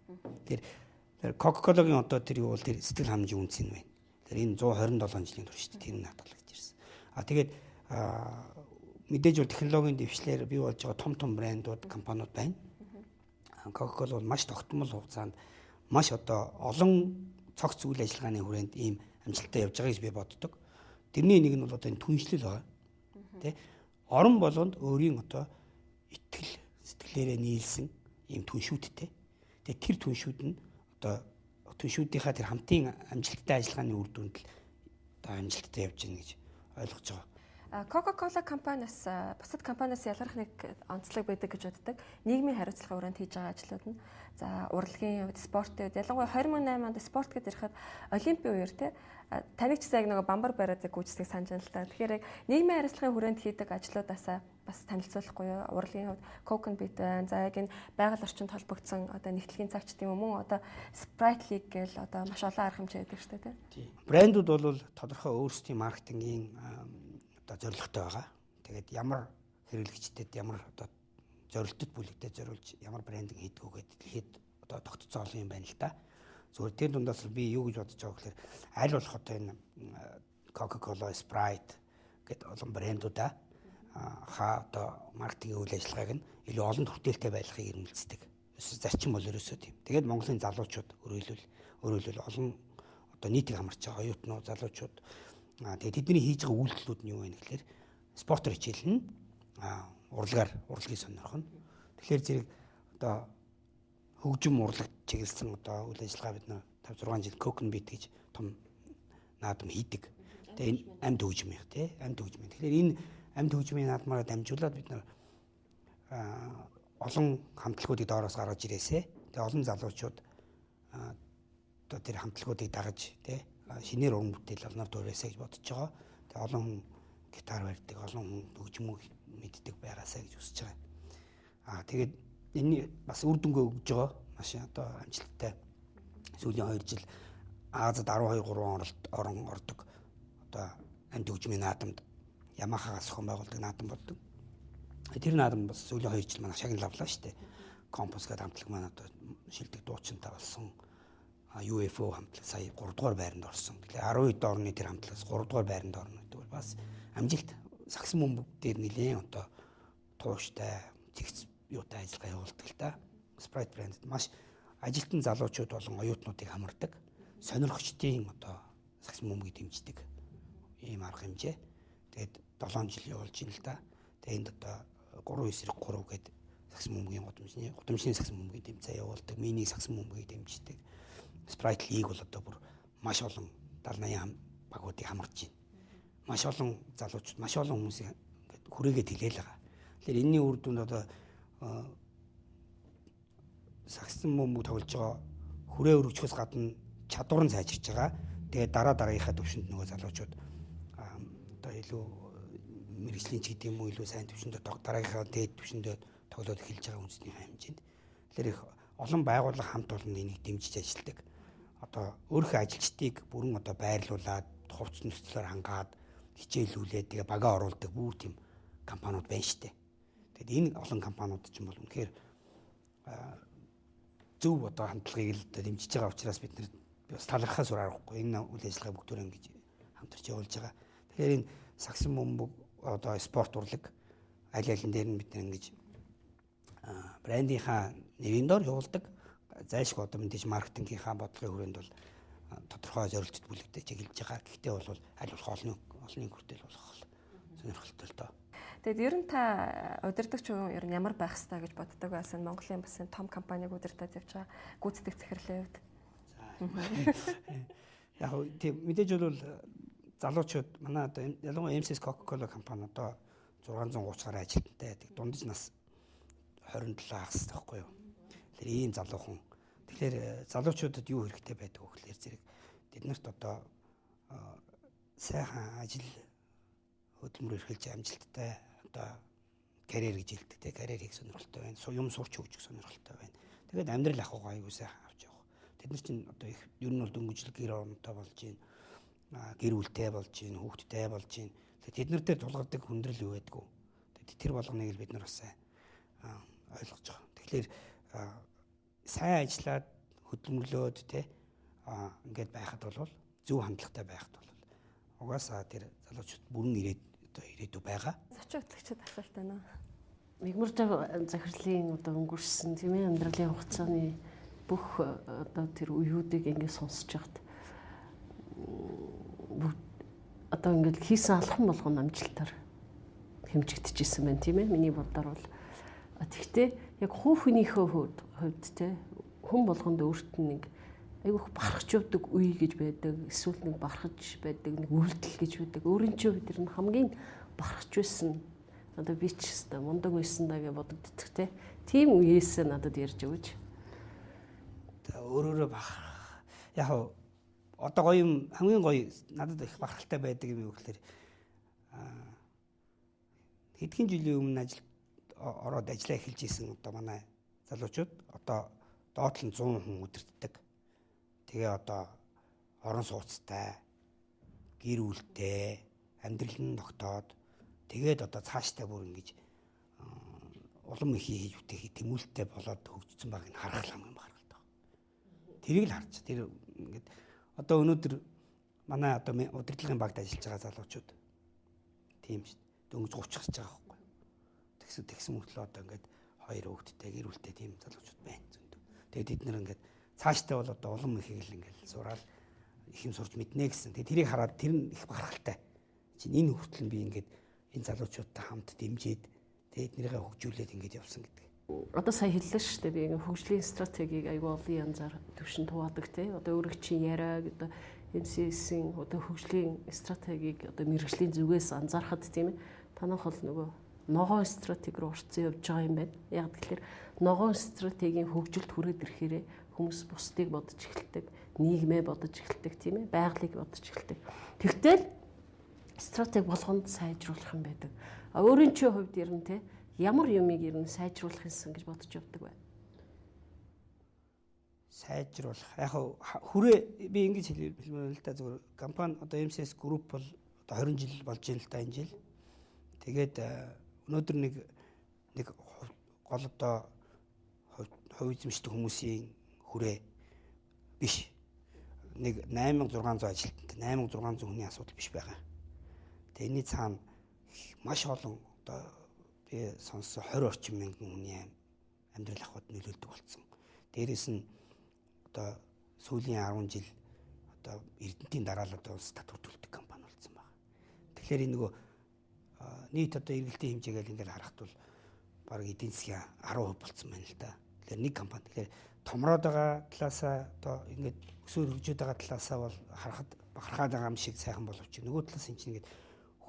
Тэгэхээр Coca-Cola-гийн одоо тэр юу бол тэр сэтгэл ханамжийн үнц нь байна. Тэгэхээр энэ 127 жилийн турш тэр нь хадгалагдаж ирсэн. А тэгээд мэдээж бол технологийн дэвшлэр бий болж байгаа том том брэндүүд, компаниуд байна. Coca-Cola бол маш тогтмол хугацаанд маш одоо олон цогц үйл ажиллагааны хүрээнд ийм амжилттай явж байгаа гэж би боддог. Тэрний нэг нь бол одоо энэ түншлэл байгаа. Тэ? Орон болгонд өөрийн одоо итгэл сэтгэлээрээ нийлсэн ийм түншүүдтэй. Тэгээ тэр түншүүд нь одоо түншүүдийнхаа тэр хамтын амжилттай ажиллагааны үр дүнд л одоо амжилттай явж байна гэж ойлгож байгаа. Coca-Cola компаниас бусад компаниас ялгарх нэг онцлог байдаг гэж боддог. Нийгмийн хариуцлагын хүрээнд хийж байгаа ажлууд нь. За, урлагийн хувьд, спортын хувьд, ялангуяа 2008 онд спорт гэдээ ярихад олимпийн үеэр те таныг ч гэсэн яг нөгөө бамбар бариад гүйцэтгэх санаж байна л та. Тэгэхээр яг нийгмийн хариуцлагын хүрээнд хийдэг ажлуудаасаа бас танилцуулахгүй юу? Урлагийн хувьд Coke and Beat байна. За, яг энэ байгаль орчинд холбогдсон одоо нэгтгэлийн цагч тийм үү, мөн одоо Sprite League гэл одоо маш олон арга хэмжээ байдаг шүү дээ, тийм. Брэндүүд бол тодорхой өөрсдийн маркетингийн одоо зорилготой байгаа. Тэгээд ямар хэрэглэгчдэд, ямар одоо зорилтод бүлэгтээ зориулж ямар брендинг хийдэг үү гэдэг дэлхийд одоо тогтцсон олон юм байна л да. Зүгээр тэр дундаас би юу гэж бодож байгаа гэхээр аль болох одоо энэ Coca-Cola, Sprite гэдэг олон брэндүүдаа хаа одоо маркетингийн үйл ажиллагааг нь илүү олон хүртээлтэй байлгахыг эрмэлздэг. Зарчим бол ерөөсөө тийм. Тэгээд Монголын залуучууд өөрөөр хэлбэл олон одоо нийтийг хамарч байгаа оюутнууд, залуучууд, тэгээд тэдний хийж байгаа үйлдэлүүд нь юу вэ гэхээр спортоор хичээлнэ, урлагаар урлагийг сонирхоно. Тэгэхээр зэрэг одоо хөгжим урлаг чиглэсэн одоо үйл ажиллагаа бид нар 5 6 жил Coke and Beat гэж том наадам хийдэг. Тэгээ энэ амьд хөгжмийнх тий, амьд хөгжмийн. Тэгэхээр энэ амьд хөгжмийн наадмаараа дамжуулаад бид нар олон хамтлагуудыг доороос гаргаж ирээсэ. Тэгээ олон залуучууд одоо тэр хамтлагуудыг дагаж тий шинээр уран бүтээл олноор дуурайсаа гэж бодож байгаа. Тэгээ олон хүн гитар барьдаг, олон хүн хөгжмөө мэддэг байгаасаа гэж хүсэж байгаа. Тэгээд энэ бас үр дүнгээ өгж байгаа. Маш одоо амжилттай. Сүүлийн 2 жил Азад 12 3 оролт орон ордог. Одоо амьд хөгжмийн наадамд Ямахагаас зохион байгуулдаг наадам болдог. Тэр наадам бас сүүлийн 2 жил манай шагнал авлаа шүү дээ. Компос гэдэг хамтлаг маань одоо шилдэг дуучинтай болсон. UFO хамтлаг сая 3 дугаар байранд орсон. Тэгэхээр 10 орны тэр хамтлагаас 3 дугаар байранд орно гэдэг бол бас амжилт. Сагсан бөмбөг дээр нэлээн одоо тууштай цэгц юутай ажиллагаа явуулдаг л да. Sprite брэнд маш ажилтан залуучууд болон оюутнуудыг хамардаг. Сонирхчдын одоо сагсан бөмбөгийг дэмждэг ийм арга хэмжээ. Тэгээд 7 жил явуулж байна л да. Тэгээд энд одоо 3-9-3 гэдэг сагсан бөмбөгийн гудамжны сагсан бөмбөгийн дэмцээ явуулдаг, мини сагсан бөмбөгийг дэмждэг. Sprite League бол одоо бүр маш олон 70 80 багуудыг хамарч байна. Маш олон залуучууд, маш олон хүмүүсийг ингээд хүрээгээд хэлээл байгаа. Тэгэхээр энэний үр дүнд одоо сагсан бөмбөг тоглож байгаа хүрээ өргөжөхөөс гадна чадвар нь сайжирч байгаа. Тэгээд дараа дараагийнхаа төвшөнд нөгөө залуучууд одоо илүү мэрэгжлийн ч гэдэг юм уу, илүү сайн төвшөндөө дараагийнхаа дээд төвшөндөө тоглоод эхэлж байгаа үндэсний хэмжээнд. Тэгэхээр их олон байгууллага хамт олон энийг дэмжиж ажилладаг. Одоо өөрийнхөө ажилчдыг бүрэн одоо байрлуулад, хувцас нөхцлөөр хангаад, хичээлүүлээд тэгээ багаа оруулдаг бүр тийм компаниуд байна штэ. Тэгэд энэ олон компаниуд ч юм бол үнэхээр зөв одоо хандлагыг л дэмжиж байгаа учраас бид нэр бас талархаас өөр аргагүй. Энэ үйл ажиллагаа бүгдөө ингэж хамтарч явуулж байгаа. Тэгэхээр энэ сагсан бөмбөг одоо спорт урлаг аль алин дээр нь бид нар ингэж брендийнхаа нэрийн дор явуулдаг. Зайлшгүй одоо мэдээж маркетингийнхаа бодлогын хүрээнд бол тодорхой зорилтод бүлэгдэж чиглэж байгаа. Гэхдээ бол аль болох олонний хүртэл болох сонирхолтой л доо. Тэгээд ер нь та удирдагч хүн ер нь ямар байх ёстой гэж боддог байсан? Монголын бас энэ том компаниг удирдах явж байгаа гүйцэтгэх захирлын хувьд. Яг тийм мэдээж бол залуучууд манай одоо ялангуяа MCS Coca-Cola компани одоо 630 гаруй ажилтнтай байдаг. Дундаж нас 27 хагас байхгүй юу? Тэгэхээр ийм залуухан. Тэгэхээр залуучуудад юу хэрэгтэй байдаг вэ гэхээр зэрэг тэд нарт одоо сайхан ажил хөдөлмөр эрхэлж амжилттай одоо карьер гэж хэлдэг те, карьер хийх сонирхолтой байна. Юм сурч хөгжих сонирхолтой байна. Тэгээд амьдрал ахуйгаа аягүй сайхан авч явах. Тэд нар чинь одоо их ер нь бол дөнгөжл гэр оронтой болж байна. Гэр бүлтэй болж байна, хүүхэдтэй болж байна. Тэгээд тэд нар дээр тулгардаг хүндрэл юу байдгүй. Тэгээд тэр болгоныг л бид нар бас сайн ойлгож байгаа. Тэгэхээр сайн ажиллаад хөдөлмөрлөөд те ингээд байхад бол зөв хандлагатай байхад бол угаасаа тэр залуучууд бүрэн ирээд одоо ирээдүй байгаа. Зочин хөтлөгчд асуулт байна уу? Мигмар захирлын одоо өнгөрсөн тийм ээ амьдралын хугацааны бүх одоо тэр үеүүдийг ингээд сонсож байхад бүгд Одоо ингээд хийсэн алхам болгоно амжилтаар хэмжигдчихсэн байна, тийм ээ. Миний бодлоор бол тэгтээ яг хувь хүнийхээ хувьд те хүн болгонд өөрт нь нэг айгүйх бархаж явдаг үе гэж байдаг. Эсвэл нэг бархаж байдаг нэг үйлдэл гэж байдаг. Өөрийн чинь хувьд тэр нь хамгийн бархаж байсан. Одоо би ч хэвээр мундаг байсан даа гэж бодогддог те. Тийм үеэсээ надад ярьж өгөөч. За өөрөөрөө бахарх. Яг одоо гоё юм, хамгийн гоё надад их бахархалтай байдаг юм юу гэхээр хэдхэн жилийн өмнө ажил ороод ажиллаа эхэлж исэн одоо манай залуучууд одоо доотлон 100 хүн удирддаг. Тэгээ одоо орон сууцтай, гэр бүлтэй, амьдрал нь тогтоод тэгээд одоо цаашдаа бүр ингэж улам их хийж бүтээх тэмүүлэлтэй болоод хөгжсөн байгааг нь харах хамгийн бахархалтай. Тэрийг л харж. Тэр ингээд одоо өнөөдөр манай одоо удирдлагын багт ажиллаж байгаа залуучууд тийм шүү дээ. Дөнгөж 30 гарч байгаа байхгүй. Тэгсэн мөртлөө одоо ингээд хоёр хүүхэдтэй, гэр бүлтэй тийм залуучууд байна зөндөө. Тэгээд тэд нэр ингээд цаашдаа бол одоо улам ихийг л ингээд сураал их юм сурч мэднэ гэсэн. Тэгээд тэрийг хараад тэр нь их бахархалтай. Чинь энэ хүртэл би ингээд энэ залуучуудтай хамт дэмжиж тэгээд эднийгээ хөгжүүлээд ингээд явсан гэдэг. Одоо сая хэллээ шүү дээ. Би ингээд хөгжлийн стратегийг айгүй олон янзаар төвшөнд хуваадаг те. Одоо өөрөг чинь яриаг одоо MCS-ийн одоо хөгжлийн стратегийг одоо мэрэгжлийн зүгээс анзаархад тийм ээ. Танайх бол нөгөө ногоон стратеги руу орцсон явж байгаа юм байна. Яг тэгэхээр ногоон стратегийн хөгжилд хүрээд ирэхээрээ хүмүүс бусдыг бодож эхэлдэг, нийгмээ бодож эхэлдэг тийм ээ, байгалыг бодож эхэлдэг. Тэгтэл стратеги болгонд сайжруулах юм байдаг. А өөрийн чинь хувьд ер нь те ямар юмыг ер нь сайжруулах юмсан гэж бодож явдаг вэ? Сайжруулах. Яг хүрээ би ингэж хэлмээр л та, зүгээр компани одоо MCS Group бол одоо 20 жил болж байна л та энэ жил. Тэгээд өнөөдөр нэг гол одоо хувь эзэмшдэг хүмүүсийн хүрээ биш. Нэг 8600 ажилтнтай 8600 хүний асуудал биш байгаа. Тэгээ энэний цаана маш олон одоо би сонссон 20 орчим мянган хүний амьдрал авахд нөлөөлдөг болсон. Дээрээс нь одоо сүүлийн 10 жил одоо Эрдэнтийн дараа л одоо улс татвар төлдөг компани болсон байна. Тэгэхээр энэ нөгөө нийт одоо эргэлтийн хэмжээгээл ингээл харахад бол бараг эдийн засгийн 10% болцсон байна л да. Тэгэхээр нэг компани. Тэгэхээр томроод байгаа талаасаа одоо ингээд өсөөр хөгжөөд байгаа талаасаа бол харахад бахархаад байгаа юм шиг сайхан боловч нөгөө талаас энэ чинь ингээд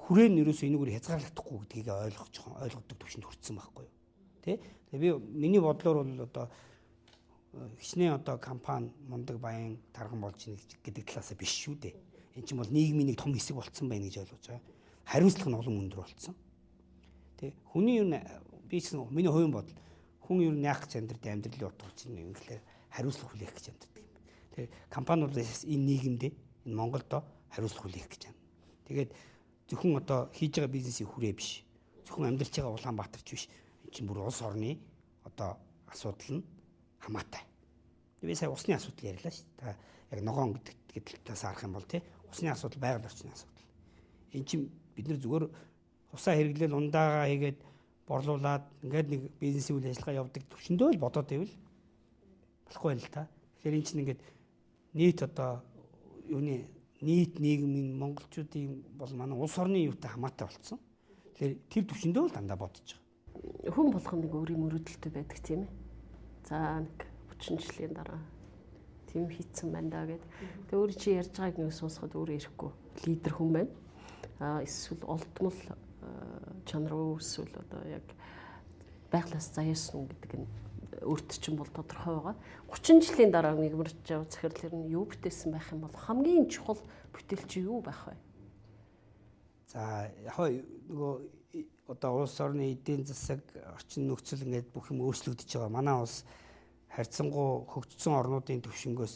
хүрээ нь ерөөсөө энэгээр хязгаарлагдахгүй гэдгийг ойлгож ойлгодог төвшөнд хүрсэн байхгүй юу. Тэ? Тэгээ би миний бодлоор бол одоо хичнээн одоо компани мундаг баян тарган болж ийн гэдэг талаасаа биш шүү дээ. Энэ чинь бол нийгмийн нэг том хэсэг болцсон байна гэж ойлгож байгаа. Хариуцлага нь улам өндөр болцсон. Тэ? Хүний юу би ч гэсэн миний хувийн бодол хүн юу яах гэж амьдрдаг амьдралын утга учир нь юм гэхлээр хариуцлага хүлээх гэж амьдрдаг юм. Тэгээ компаниуд энэ нийгэмдээ энэ Монголдо хариуцлага хүлээх гэж байна. Тэгээд зөвхөн одоо хийж байгаа бизнесийн хүрээ биш. Зөвхөн амьдарч байгаа Улаанбаатарч биш. Энэ чинь бүр улс орны одоо асуудал нь хамаатай. Би сая усны асуудал ярьлаа шүү дээ. Та яг ногоон гэдэг талаас харах юм бол тий усны асуудал байгаль орчны асуудал. Энэ чинь бид нар зүгээр усаа хэрэглээл ундаагаа хийгээд борлуулад ингээд нэг бизнесийн үйл ажиллагаа явдаг төвшөндөө л бодоод ивэл болохгүй байл та. Тэгэхээр энэ чинь ингээд нийт одоо юуны нийт нийгмийн монголчуудын бол манай улс орны юутай хамаатай болцсон. Тэгэхээр тэр төвшөндөө л дандаа бодож байгаа. Хүн болгон нэг өөрийн мөрөөдөлтэй байдаг тийм ээ. За нэг 30 жилийн дараа тийм хийцэн байна да гэд. Тэгээ өөрөө чи ярьж байгааг нэг сонсоход өөрөө ирэхгүй лидер хүн байна. А эсвэл олдмол чанар уу эсвэл одоо яг байглаас заяасан гэдэг нь өөрт чинь бол тодорхой байгаа. 30 жилийн дараа мигмэрч жав захирал нь юу бүтээсэн байх юм бол хамгийн чухал бүтээл чи юу байх вэ? За яг нөгөө одоо улс орны эдийн засаг, орчин нөхцөл ингээд бүх юм өөрчлөгдөж байгаа. Манай улс харьцангуй хөгжсөн орнуудын төвшөнгөөс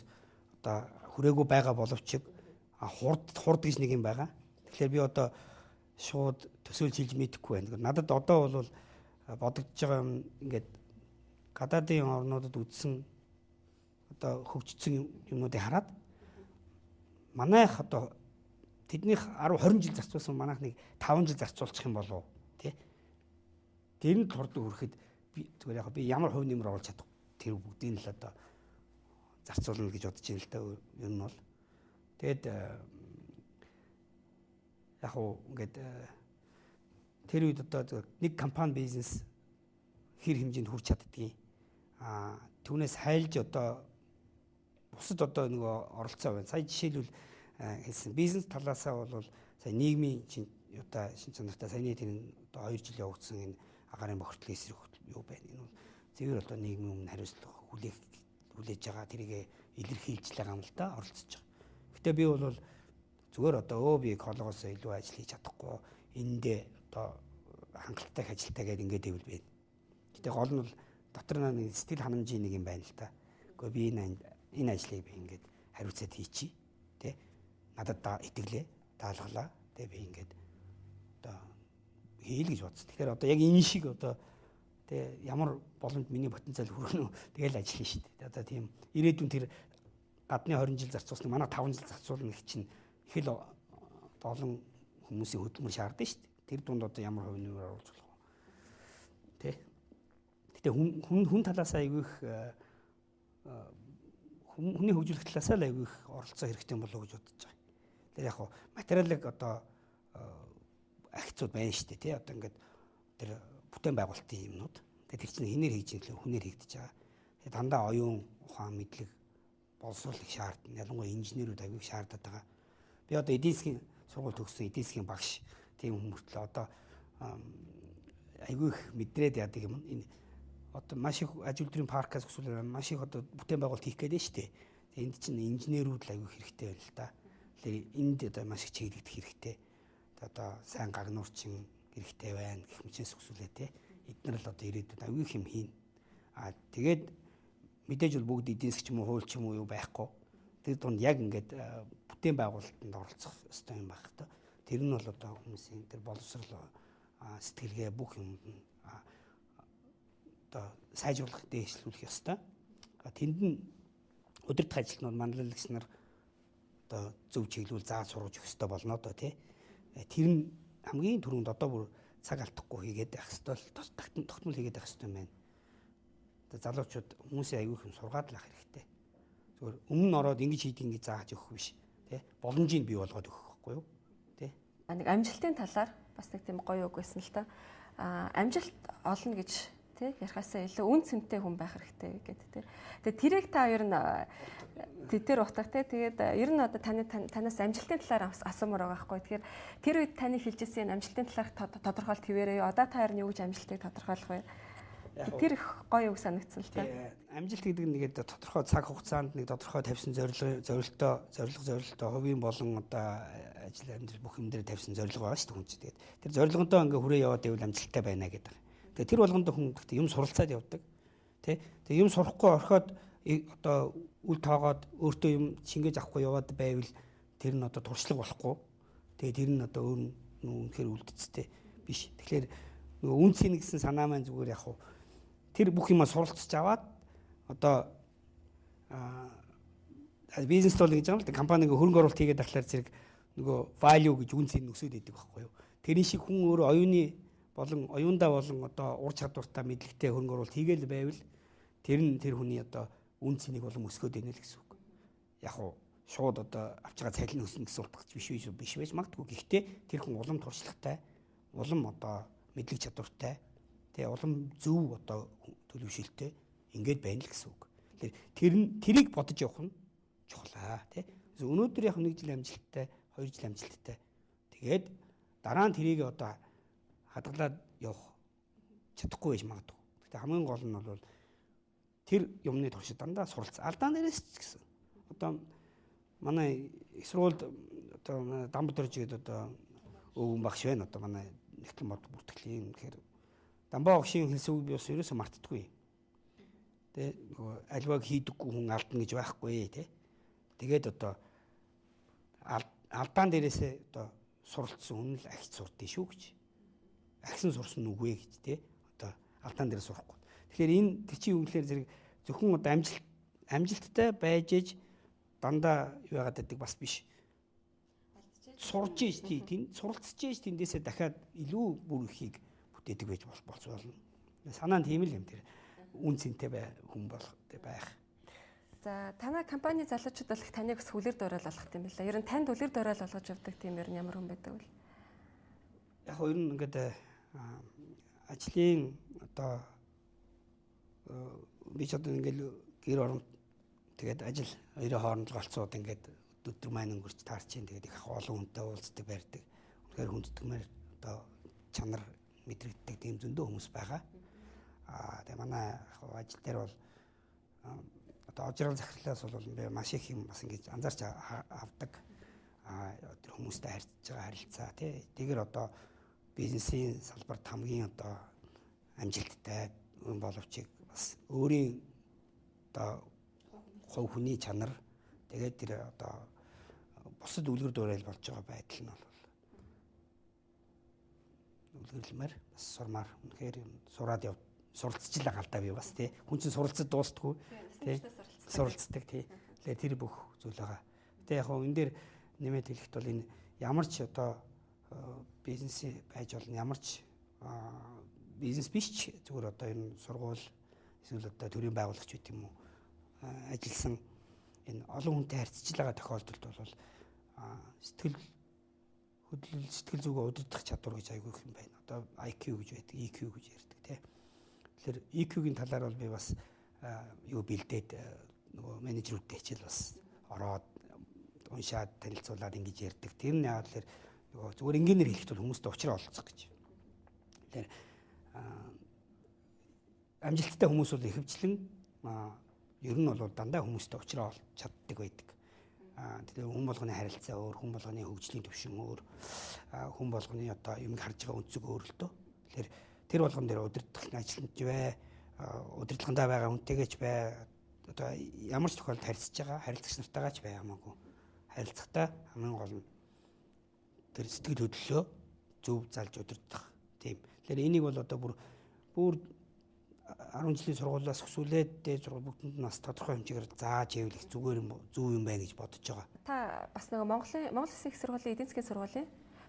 одоо хүрээгүй байгаа боловч хурд гэж нэг юм байгаа. Тэгэхээр би одоо шууд төсөөлж хэлж мэдэхгүй байна. Надад одоо бол бодогдож байгаа юм ингээд гадаадын орнуудад үзсэн одоо хөгжсөн юмнуудыг хараад манайх одоо тэднийх 10 20 жил зарцуулсан манайх нэг 5 жил зарцуулчих юм болов тий. Тэр нь хурдан хүрэхэд би зүгээр яг би ямар хувь нэмэр оруулах чадах тэр бүгдийг л одоо зарцуулна гэж бодож байна л да. Ер нь бол тэгээд Яг уу ингээд тэр үед одоо нэг компани бизнес хэр хэмжээнд хүрч чаддгийг түүнээс хайлж одоо бусад одоо нөгөө оролцоо байна. Сая жишээлбэл хэлсэн бизнес талаасаа бол сая нийгмийн юутай шин чанартай саяны тэр одоо 2 жил явагдсан энэ агаарын бохирдлын эсрэг юу байна. Энэ бол цэвэр одоо нийгмийн өмнө хариуцлага хүлээж байгаа тэрийг илэрхийлж байгаа юм л да оролцож байгаа. Гэтэ би бол зүгээр одоо би экологоос илүү ажил хийж чадахгүй эндээ одоо хангалттай ажилтаа гэдэг ингээд байвал байна. Гэтэ гол нь бол дотор нэг сэтгэл ханамжийн нэг юм байна л да. Гэхдээ би энэ ажлыг би ингээд хариуцаад хийчихье. Тэ? Надад итгэлээ, даалгалаа. Тэгээ би ингээд одоо хийл гэж бодсон. Тэгэхээр одоо яг энэ шиг одоо тэ ямар боломж миний потенциал хүргэнэ үү? Тэгэл ажиллана шүү дээ. Одоо тийм ирээдүйн тэр гадны 20 жил зарцуулсан манай 5 жил зарцуулна гэх чинь их л олон хүмүүсийн хөдөлмөр шаардсан шүү дээ. Тэр дунд одоо ямар хувь нэмэр оруулж болох вэ? Тэ? Гэтэ хүн талаас айгүй их хүний хөгжүүлэх талаас л айгүй их оролцоо хэрэгтэй юм болоо гэж бодож байгаа. Тэр яг материалыг одоо агцууд байна шүү дээ тий. Одоо ингээд тэр бүтээн байгуулалтын юмнууд. Тэгээ тэр чинь хинээр хийж юм лээ хүнээр хийгдэж байгаа. Тэгээ дандаа оюун ухаан мэдлэг боловсруулах шаардна. Ялангуяа инженерүүд айгүй шаардаад байгаа. Би одоо эдийн засгийн сургууль төгссөн эдийн засгийн багш тийм хүмүүртлээ одоо айгүй их мэдрээд яадаг юм. Энэ одоо маш их аж үйлдвэрийн паркаас өсвөл маш их одоо бүтээн байгуулалт хийх гээд байна шүү дээ. Тэгээ энд чинь инженерүүд л айгүй хэрэгтэй байна л да. Тэгэхээр энд одоо маш их чиглэгдэх хэрэгтэй. Одоо сайн гагнуурчин хэрэгтэй байна гэх мэтээс өсвөлээ те. Эднэр л одоо ирээдүйд айгүй их юм хийн. Аа тэгээд мэдээж бол бүгд эдийн засаг ч юм уу хууль ч юм уу юу байхгүй. Тэр дунд яг ингээд бүтээн байгуулалтанд оролцох ёстой юм байх та. Тэр нь бол одоо хүмүүсийн тэр боловсрол сэтгэлгээ бүх юмд нь одоо сайжруулах дээшлүүлэх ёстой. Тэнд нь удирдах ажилтнууд манлайлагч нар одоо зөв чиглүүл зааж сургаж өгөх ёстой болно доо тий. Тэр нь хамгийн түрүүнд одоо бүр цаг алдахгүй хийгээд байх ёстой л тогтмол хийгээд байх ёстой юм байна. Одоо залуучууд хүмүүсийн аягүй юм сургаад л ах хэрэгтэй. Зүгээр өмнө ороод ингэж хийдэг ингэж зааж өгөх биш тий. Боломжийг бий болгоод өгөх байхгүй юу? Тий. Нэг амжилтын талаар бас нэг тийм гоё үг байсан л та. Амжилт олно гэж тий ярихаасаа илүү үн цэнтэй хүн байх хэрэгтэй гэдэг тий. Тэгээ тэрийг та ер нь тэр утга тий. Тэгээд ер нь одоо таны танаас амжилтын талаар асуумаар байгаа байхгүй. Тэгэхээр тэр үед таны хэлжсэн энэ амжилтын талаарх тодорхойлт хэвээрээ юу? Одоо та ер нь юу гэж амжилтыг тодорхойлох вэ? Тэр их гоё үг санагдсан л та. Амжилт гэдэг нь нэгэд тодорхой цаг хугацаанд нэг тодорхой тавьсан зорилготой хувийн болон одоо ажил амьдрал бүх юм дээр тавьсан зорилго байгаа шүү дээ хүн чинь. Тэгээд тэр зорилгондоо ингээ хүрээ яваад байвал амжилттай байна гэдэг. Тэгээ тэр болгонд хүн гэхдээ юм суралцаад явдаг. Тэ? Тэгээ юм сурахгүй орхиод одоо үл тоогоод өөртөө юм шингээж авахгүй яваад байвал тэр нь одоо туршлага болохгүй. Тэгээ тэр нь одоо өөр нь үнэхээр үлдцтэй биш. Тэгэхээр нөгөө үн цэн гэсэн санаа маань зүгээр яг хуу тэр бүх юмаа суралцж аваад одоо бизнес бол гэж байгаа юм л да. Компани ингээ хөрөнгө оруулалт хийгээд ахлаар зэрэг нөгөө value гэж үн цэн өсөд идэг байхгүй юу. Тэрийн шиг хүн өөрөө оюуны болон оюундаа болон одоо ур чадвартай мэдлэгтэй хөрөнгө оруулалт хийгээл байвал тэр нь тэр хүний одоо үн цэнийг болон өсгөөд байна л гэсэн үг. Яг уу шууд одоо авч байгаа цалин өснө гэсэн утгач биш байж магадгүй. Гэхдээ тэр хүн улам туршлагатай, улам одоо мэдлэг чадвартай, тэгээ улам зөв одоо төлөвшөлттэй ингээд байна л гэсэн үг. Тэгэхээр тэр нь тэрийг бодож явах нь чухал аа тий. Өнөөдөр яг 1 жил амжилттай, 2 жил амжилттай. Тэгээд дараа нь тэрийг одоо хадгалаад явах чадахгүй байж магадгүй. Гэхдээ хамгийн гол нь бол тэр юмны туршид дандаа суралц. Алдаан дээрээс ч гэсэн. Одоо манай их сургуульд одоо Дамбадорж гэдэг одоо өвгөн багш байна. Одоо манай нэгтлэн мод бүртгэлийн гэхээр Дамбаа багшийн хэлсэн үг би бас ерөөсөө мартдаггүй. Тэ нөгөө альваг хийдэггүй хүн алдна гэж байхгүй тий. Тэгээд одоо алдаан дээрээсээ одоо суралцсан хүн л агч сурдээ шүү гэж. Агсан сурсан нь үгүй гэж тий. Одоо алдаан дээр сурахгүй. Тэгэхээр энэ тэр чинь юу гэхээр зэрэг зөвхөн одоо амжилттай байж ээж дандаа юу яагаад гэдэг бас биш. Сурж ээж тий тэнд суралцж ээж тэндээсээ дахиад илүү бүр ихийг бүтээдэг байж болно. Санаа нь тийм л юм тэр үн цэнтэй хүн болох байх. За танай компани залуучууд бол их таныг бас хүлэр дуурайл болгох юм байна. Ер нь танд хүлэр дуурайл болгож явдаг тийм ер нь ямар хүн байдаг вэ? Яг ер нь ингээд ажлын одоо би ч одоо ингээд гэр орон тэгээд ажил хоёрын хооронд галцууд ингээд өдөр маань өнгөрч таарч чинь тэгээд их олон хүнтэй уулздаг барьдаг. Үнэхээр хүндэтгэмээр одоо чанар мэдрэгддэг тийм зөндөө хүмүүс байгаа. Тэгээ манай ажил дээр бол одоо ожрал захирлаас бол би маш их юм бас ингэж анзаарч авдаг. Тэр хүмүүстэй харьцаж байгаа харилцаа тий. Тэгэр одоо бизнесийн салбарт хамгийн одоо амжилттай юм боловч бас өөрийн одоо хувь хүний чанар тэгээд тэр одоо бусад үлгэр дуурайл болж байгаа байдал нь бол үлгэрлэмээр бас сурмаар үнэхээр юм сураад яв суралцж л байгаа л да би бас тий. Хүн чинь суралцад дуустдаггүй тий. Суралцдаг тий. Тэгэхээр тэр бүх зүйл байгаа. Гэтэ яг хөө энэ дээр нэмээд хэлэхэд бол энэ ямар ч одоо бизнес байж болно, ямар ч бизнес биш ч зүгээр одоо энэ сургууль эсвэл одоо төрийн байгуулагч байт юм уу ажилласан энэ олон хүнтэй харьцаж байгаа тохиолдолд бол сэтгэл хөдлөл сэтгэл зүгээ удирдах чадвар гэж айгүй их юм байна. Одоо IQ гэж байдаг, EQ гэж ярьдаг тий. Тэгэхээр EQ-гийн талаар бол би бас юу бэлдээд нөгөө менежерүүдтэй хичээл бас ороод уншаад танилцуулаад ингэж ярьдаг. Тэр нь яг л нөгөө зүгээр энгийнээр хэлэхэд бол хүмүүстэй учраа олцох гэж. Тэгэхээр амжилттай хүмүүс бол ихэвчлэн ер нь бол дандаа хүмүүстэй учраа олж чаддаг байдаг. Тэгэхээр хүн болгоны харилцаа өөр, хүн болгоны хөгжлийн түвшин өөр, хүн болгоны одоо юмыг харж байгаа өнцөг өөр л дөө. Тэгэхээр тэр болгон дээр удирдах ажилтнч бай, удирдлагандаа байгаа хүнтэйгээ ч бай, одоо ямар ч тохиолдолд харьцаж байгаа харилцагч нартайгаа ч бай хамаагүй. Харилцахдаа хамгийн гол нь тэр сэтгэл хөдлөлөө зөв залж удирдах тийм. Тэгэхээр энийг бол одоо бүр 10 жилийн сургуулиас өсвөлээд дээд сургууль бүгдэнд нь бас тодорхой хэмжээгээр зааж ивэл их зүгээр юм зөв юм байна гэж бодож байгаа. Та бас нөгөө Монгол Улсын их сургуулийн эдийн засгийн сургуулийн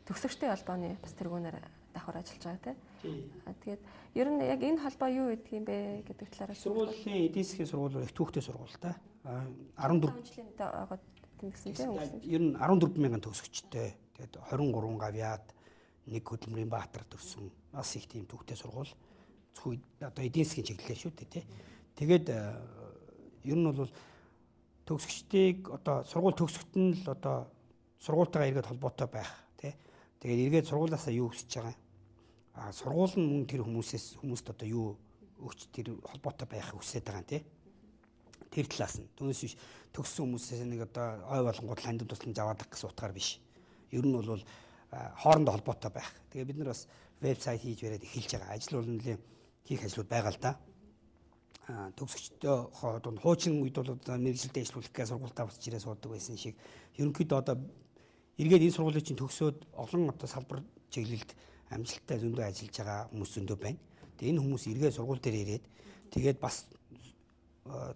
төгсөгчдийн холбооны бас тэргүүнээр давхар ажиллаж байгаа тий. Тэгээд ер нь яг энэ холбоо юу гэдэг юм бэ гэдэг талаар сургуулийн эдийн засгийн сургууль бол их түүхтэй сургууль та. 14 жилийн байгаа тэмдэгсэн тийм үү? Ер нь 14 мянган төгсөгчтэй. Тэгээд 23 гавьяат нэг хөдөлмөрийн баатар төрсөн бас их тийм түүхтэй сургууль. Зөвхөн одоо эдийн засгийн чиглэлээр шүү дээ тий. Тэгээд ер нь бол төгсөгчдийг одоо сургууль төгсөгт нь л одоо сургуультайгаа эргээд холбоотой байх тий. Тэгээд эргээд сургуулиасаа юу хүсэж байгаа юм? Сургууль нь мөн тэр хүмүүсээс хүмүүст одоо юу өгч тэр холбоотой байхыг хүсэж байгаа юм тий. Тэр талаас нь түүнээс биш төгссөн хүмүүсээс нэг одоо ой болонгууд хандив тусламж аваад гэсэн утгаар биш. Ер нь бол хоорондоо холбоотой байх. Тэгээ бид нар бас вебсайт хийж бариад эхэлж байгаа. Ажил бол нэлийн хийх ажлууд байгаа л да. Төгсөгчдөө хуучин үед бол мэргэжилтэд ажиллуулах гэж сургуультаа буцаж ирээ суудаг байсан шиг ерөнхийдөө одоо эргээд энэ сургуулийг чинь төгсөөд олон одоо салбар чиглэлд амжилттай зөндөө ажиллаж байгаа хүмүүс зөндөө байна. Тэгээ энэ хүмүүс эргээд сургууль дээр ирээд тэгээд бас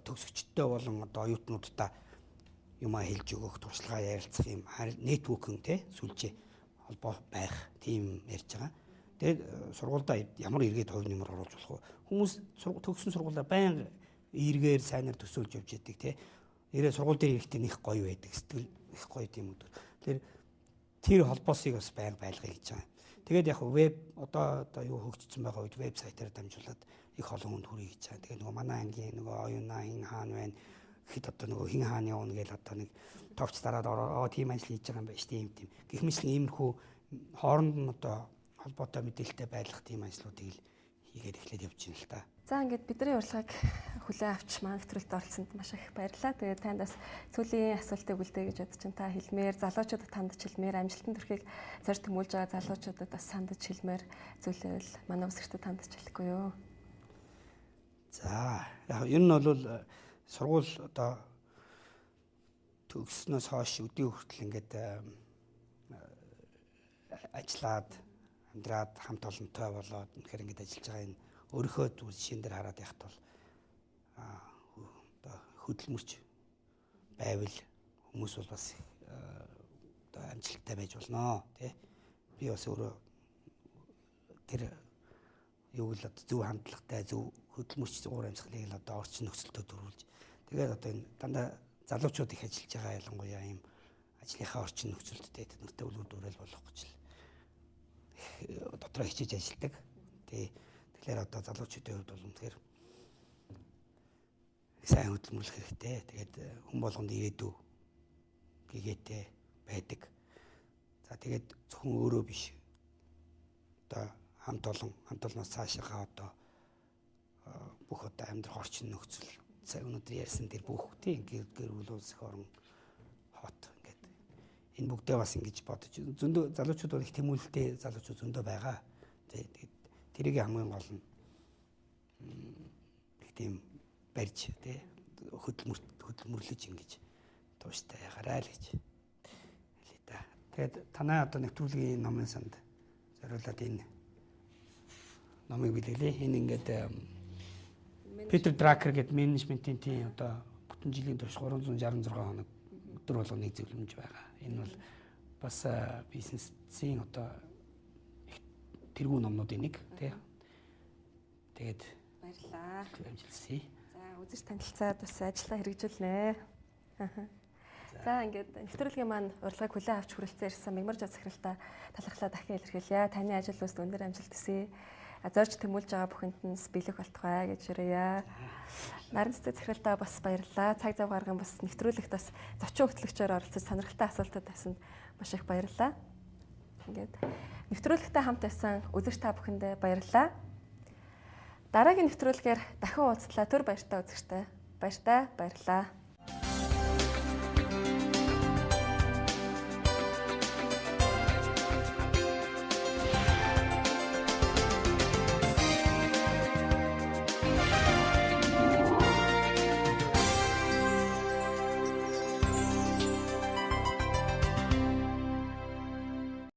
төгсөгчдөө болон одоо оюутнуудтай юмаа хэлж өгөх, туршлагаа ярилцах юм нэтворкинг те сүлжээ холбоо байх тийм ярьж байгаа. Тэгээд сургуульдаа ямар эргээд хувь нэмэр оруулж болох вэ? Хүмүүс төгссөн сургуулаа байнга эргээр сайнаар төсөөлж явж яадаг те. Ирээ сургууль дээр ирэхдээ нэх гоё байдаг, сэтгэл их гоё тийм өдөр. Тэгэхээр тэр холбоосыг бас байнга байлгая гэж байгаа. Тэгээд яг веб одоо юу хөгжсөн байгаа үед вебсайтаар дамжуулаад их олон хүнд хүргэе гэж байгаа. Тэгээд нөгөө манай ангийн нөгөө оюунаа хин хаан байна гэхэд одоо нөгөө хин хаан явна гэж одоо нэг товч дараад ороо тийм ажил хийж байгаа юм байна шүү дээ тийм. Гэх мэтлэн иймэрхүү хооронд нь одоо холбоотой мэдээлэлтэй байлгах тийм ажлуудыг л хийгээд эхлээд явж байна л та. За ингээд бидний урилгыг хүлээн авч маань нэвтрүүлэлд оролцсонд маш их баярлалаа. Тэгээд танд бас сүүлийн асуултыг үлдээ гэж бодож чинь та хэлмээр залуучуудад хандаж хэлмээр амжилтанд хүрэхийг зорж тэмүүлж байгаа залуучуудад бас хандаж хэлмээр зүйлэл манай үсгэртэд хандаж хэлэхгүй юу? За яг ер нь бол сургууль одоо төгснөөс хойш өдний хүртэл ингээд ажиллаад амьдраад хамт олонтой болоод үнэхээр ингээд ажиллаж байгаа энэ өөрийнхөө зүйл жишээн дээр хараад явахт бол одоо хөдөлмөрч байвал хүмүүс бол бас одоо амжилттай байж болно тий. Би бас өөрөө тэр юуг л одоо зөв хандлагатай зөв хөдөлмөрч уур амьсгалыг л одоо орчин нөхцөлтөд төрүүлж тэгээд одоо энэ дандаа залуучууд их ажиллаж байгаа ялангуяа ийм ажлынхаа орчин нөхцөлд тэд нартай үлгэр дуурайл болох гэж л Дотроо хичээж ажилладаг. Тий. Тэгэхээр одоо залуучуудын хувьд бол үнэхээр сайн хөдөлмөрлөх хэрэгтэй. Тэгээд хүн болгонд ирээдүй гэгээтэй байдаг. За, тэгээд зөвхөн өөрөө биш. Одоо хамт олон, хамт олноос цаашаага одоо бүх одоо амьдрах орчин нөхцөл, сая өнөөдөр ярьсан тэр бүх, тийм, гэр бүл, улс их орон, хот ингээд энэ бүгдээ бас ингэж бодож, зөндөө залуучууд бол их тэмүүлэлтэй залуучууд зөндөө байгаа. Тэгээд тэрийг хамгийн гол нь их тийм барьж, тий, хөдөлмөрлөж ингэж тууштай ягараа л гэж хэлье та. Тэгээд танай одоо нэвтрүүлгийн номын санд зориулаад энэ номыг бэлгэлээ. Энэ ингээд Питер Дракер гэдэг менежментийн, тийм, одоо бүтэн жилийн турш 366 хоног өдөр болгоно нэг зөвлөмж байгаа. Энэ бол бас бизнесийн одоо их тэргүүн номнуудын нэг, тий. Тэгээд баярлалаа. Амжилтсъя. За, үзэж танилцаад бас ажиллаа хэрэгжүүлнэ. За, ингээд нэвтрүүлгийн маань урилгыг хүлээн авч хүрэлцэн ирсэн Мягмар жоо захиралтай талархлаа дахин илэрхийлье. Таны ажил үйлсд өндөр амжилт хүсье. Зорж тэмүүлж байгаа бүхэнд нь бэлэх болтугай гэж өрөөе. Наран цэцэг захиралтай бас баярлалаа. Цаг зав гарган бас нэвтрүүлэгт бас зочин хөтлөгчөөр оролцож сонирхолтой асуултад тавьсанд маш их баярлалаа. Ингээд нэвтрүүлэгтэй хамт байсан үзэгч та бүхэндээ баярлалаа. Дараагийн нэвтрүүлгээр дахин уулзлаа. Түр баяртай үзэгчтэй. Баяртай, баярлалаа.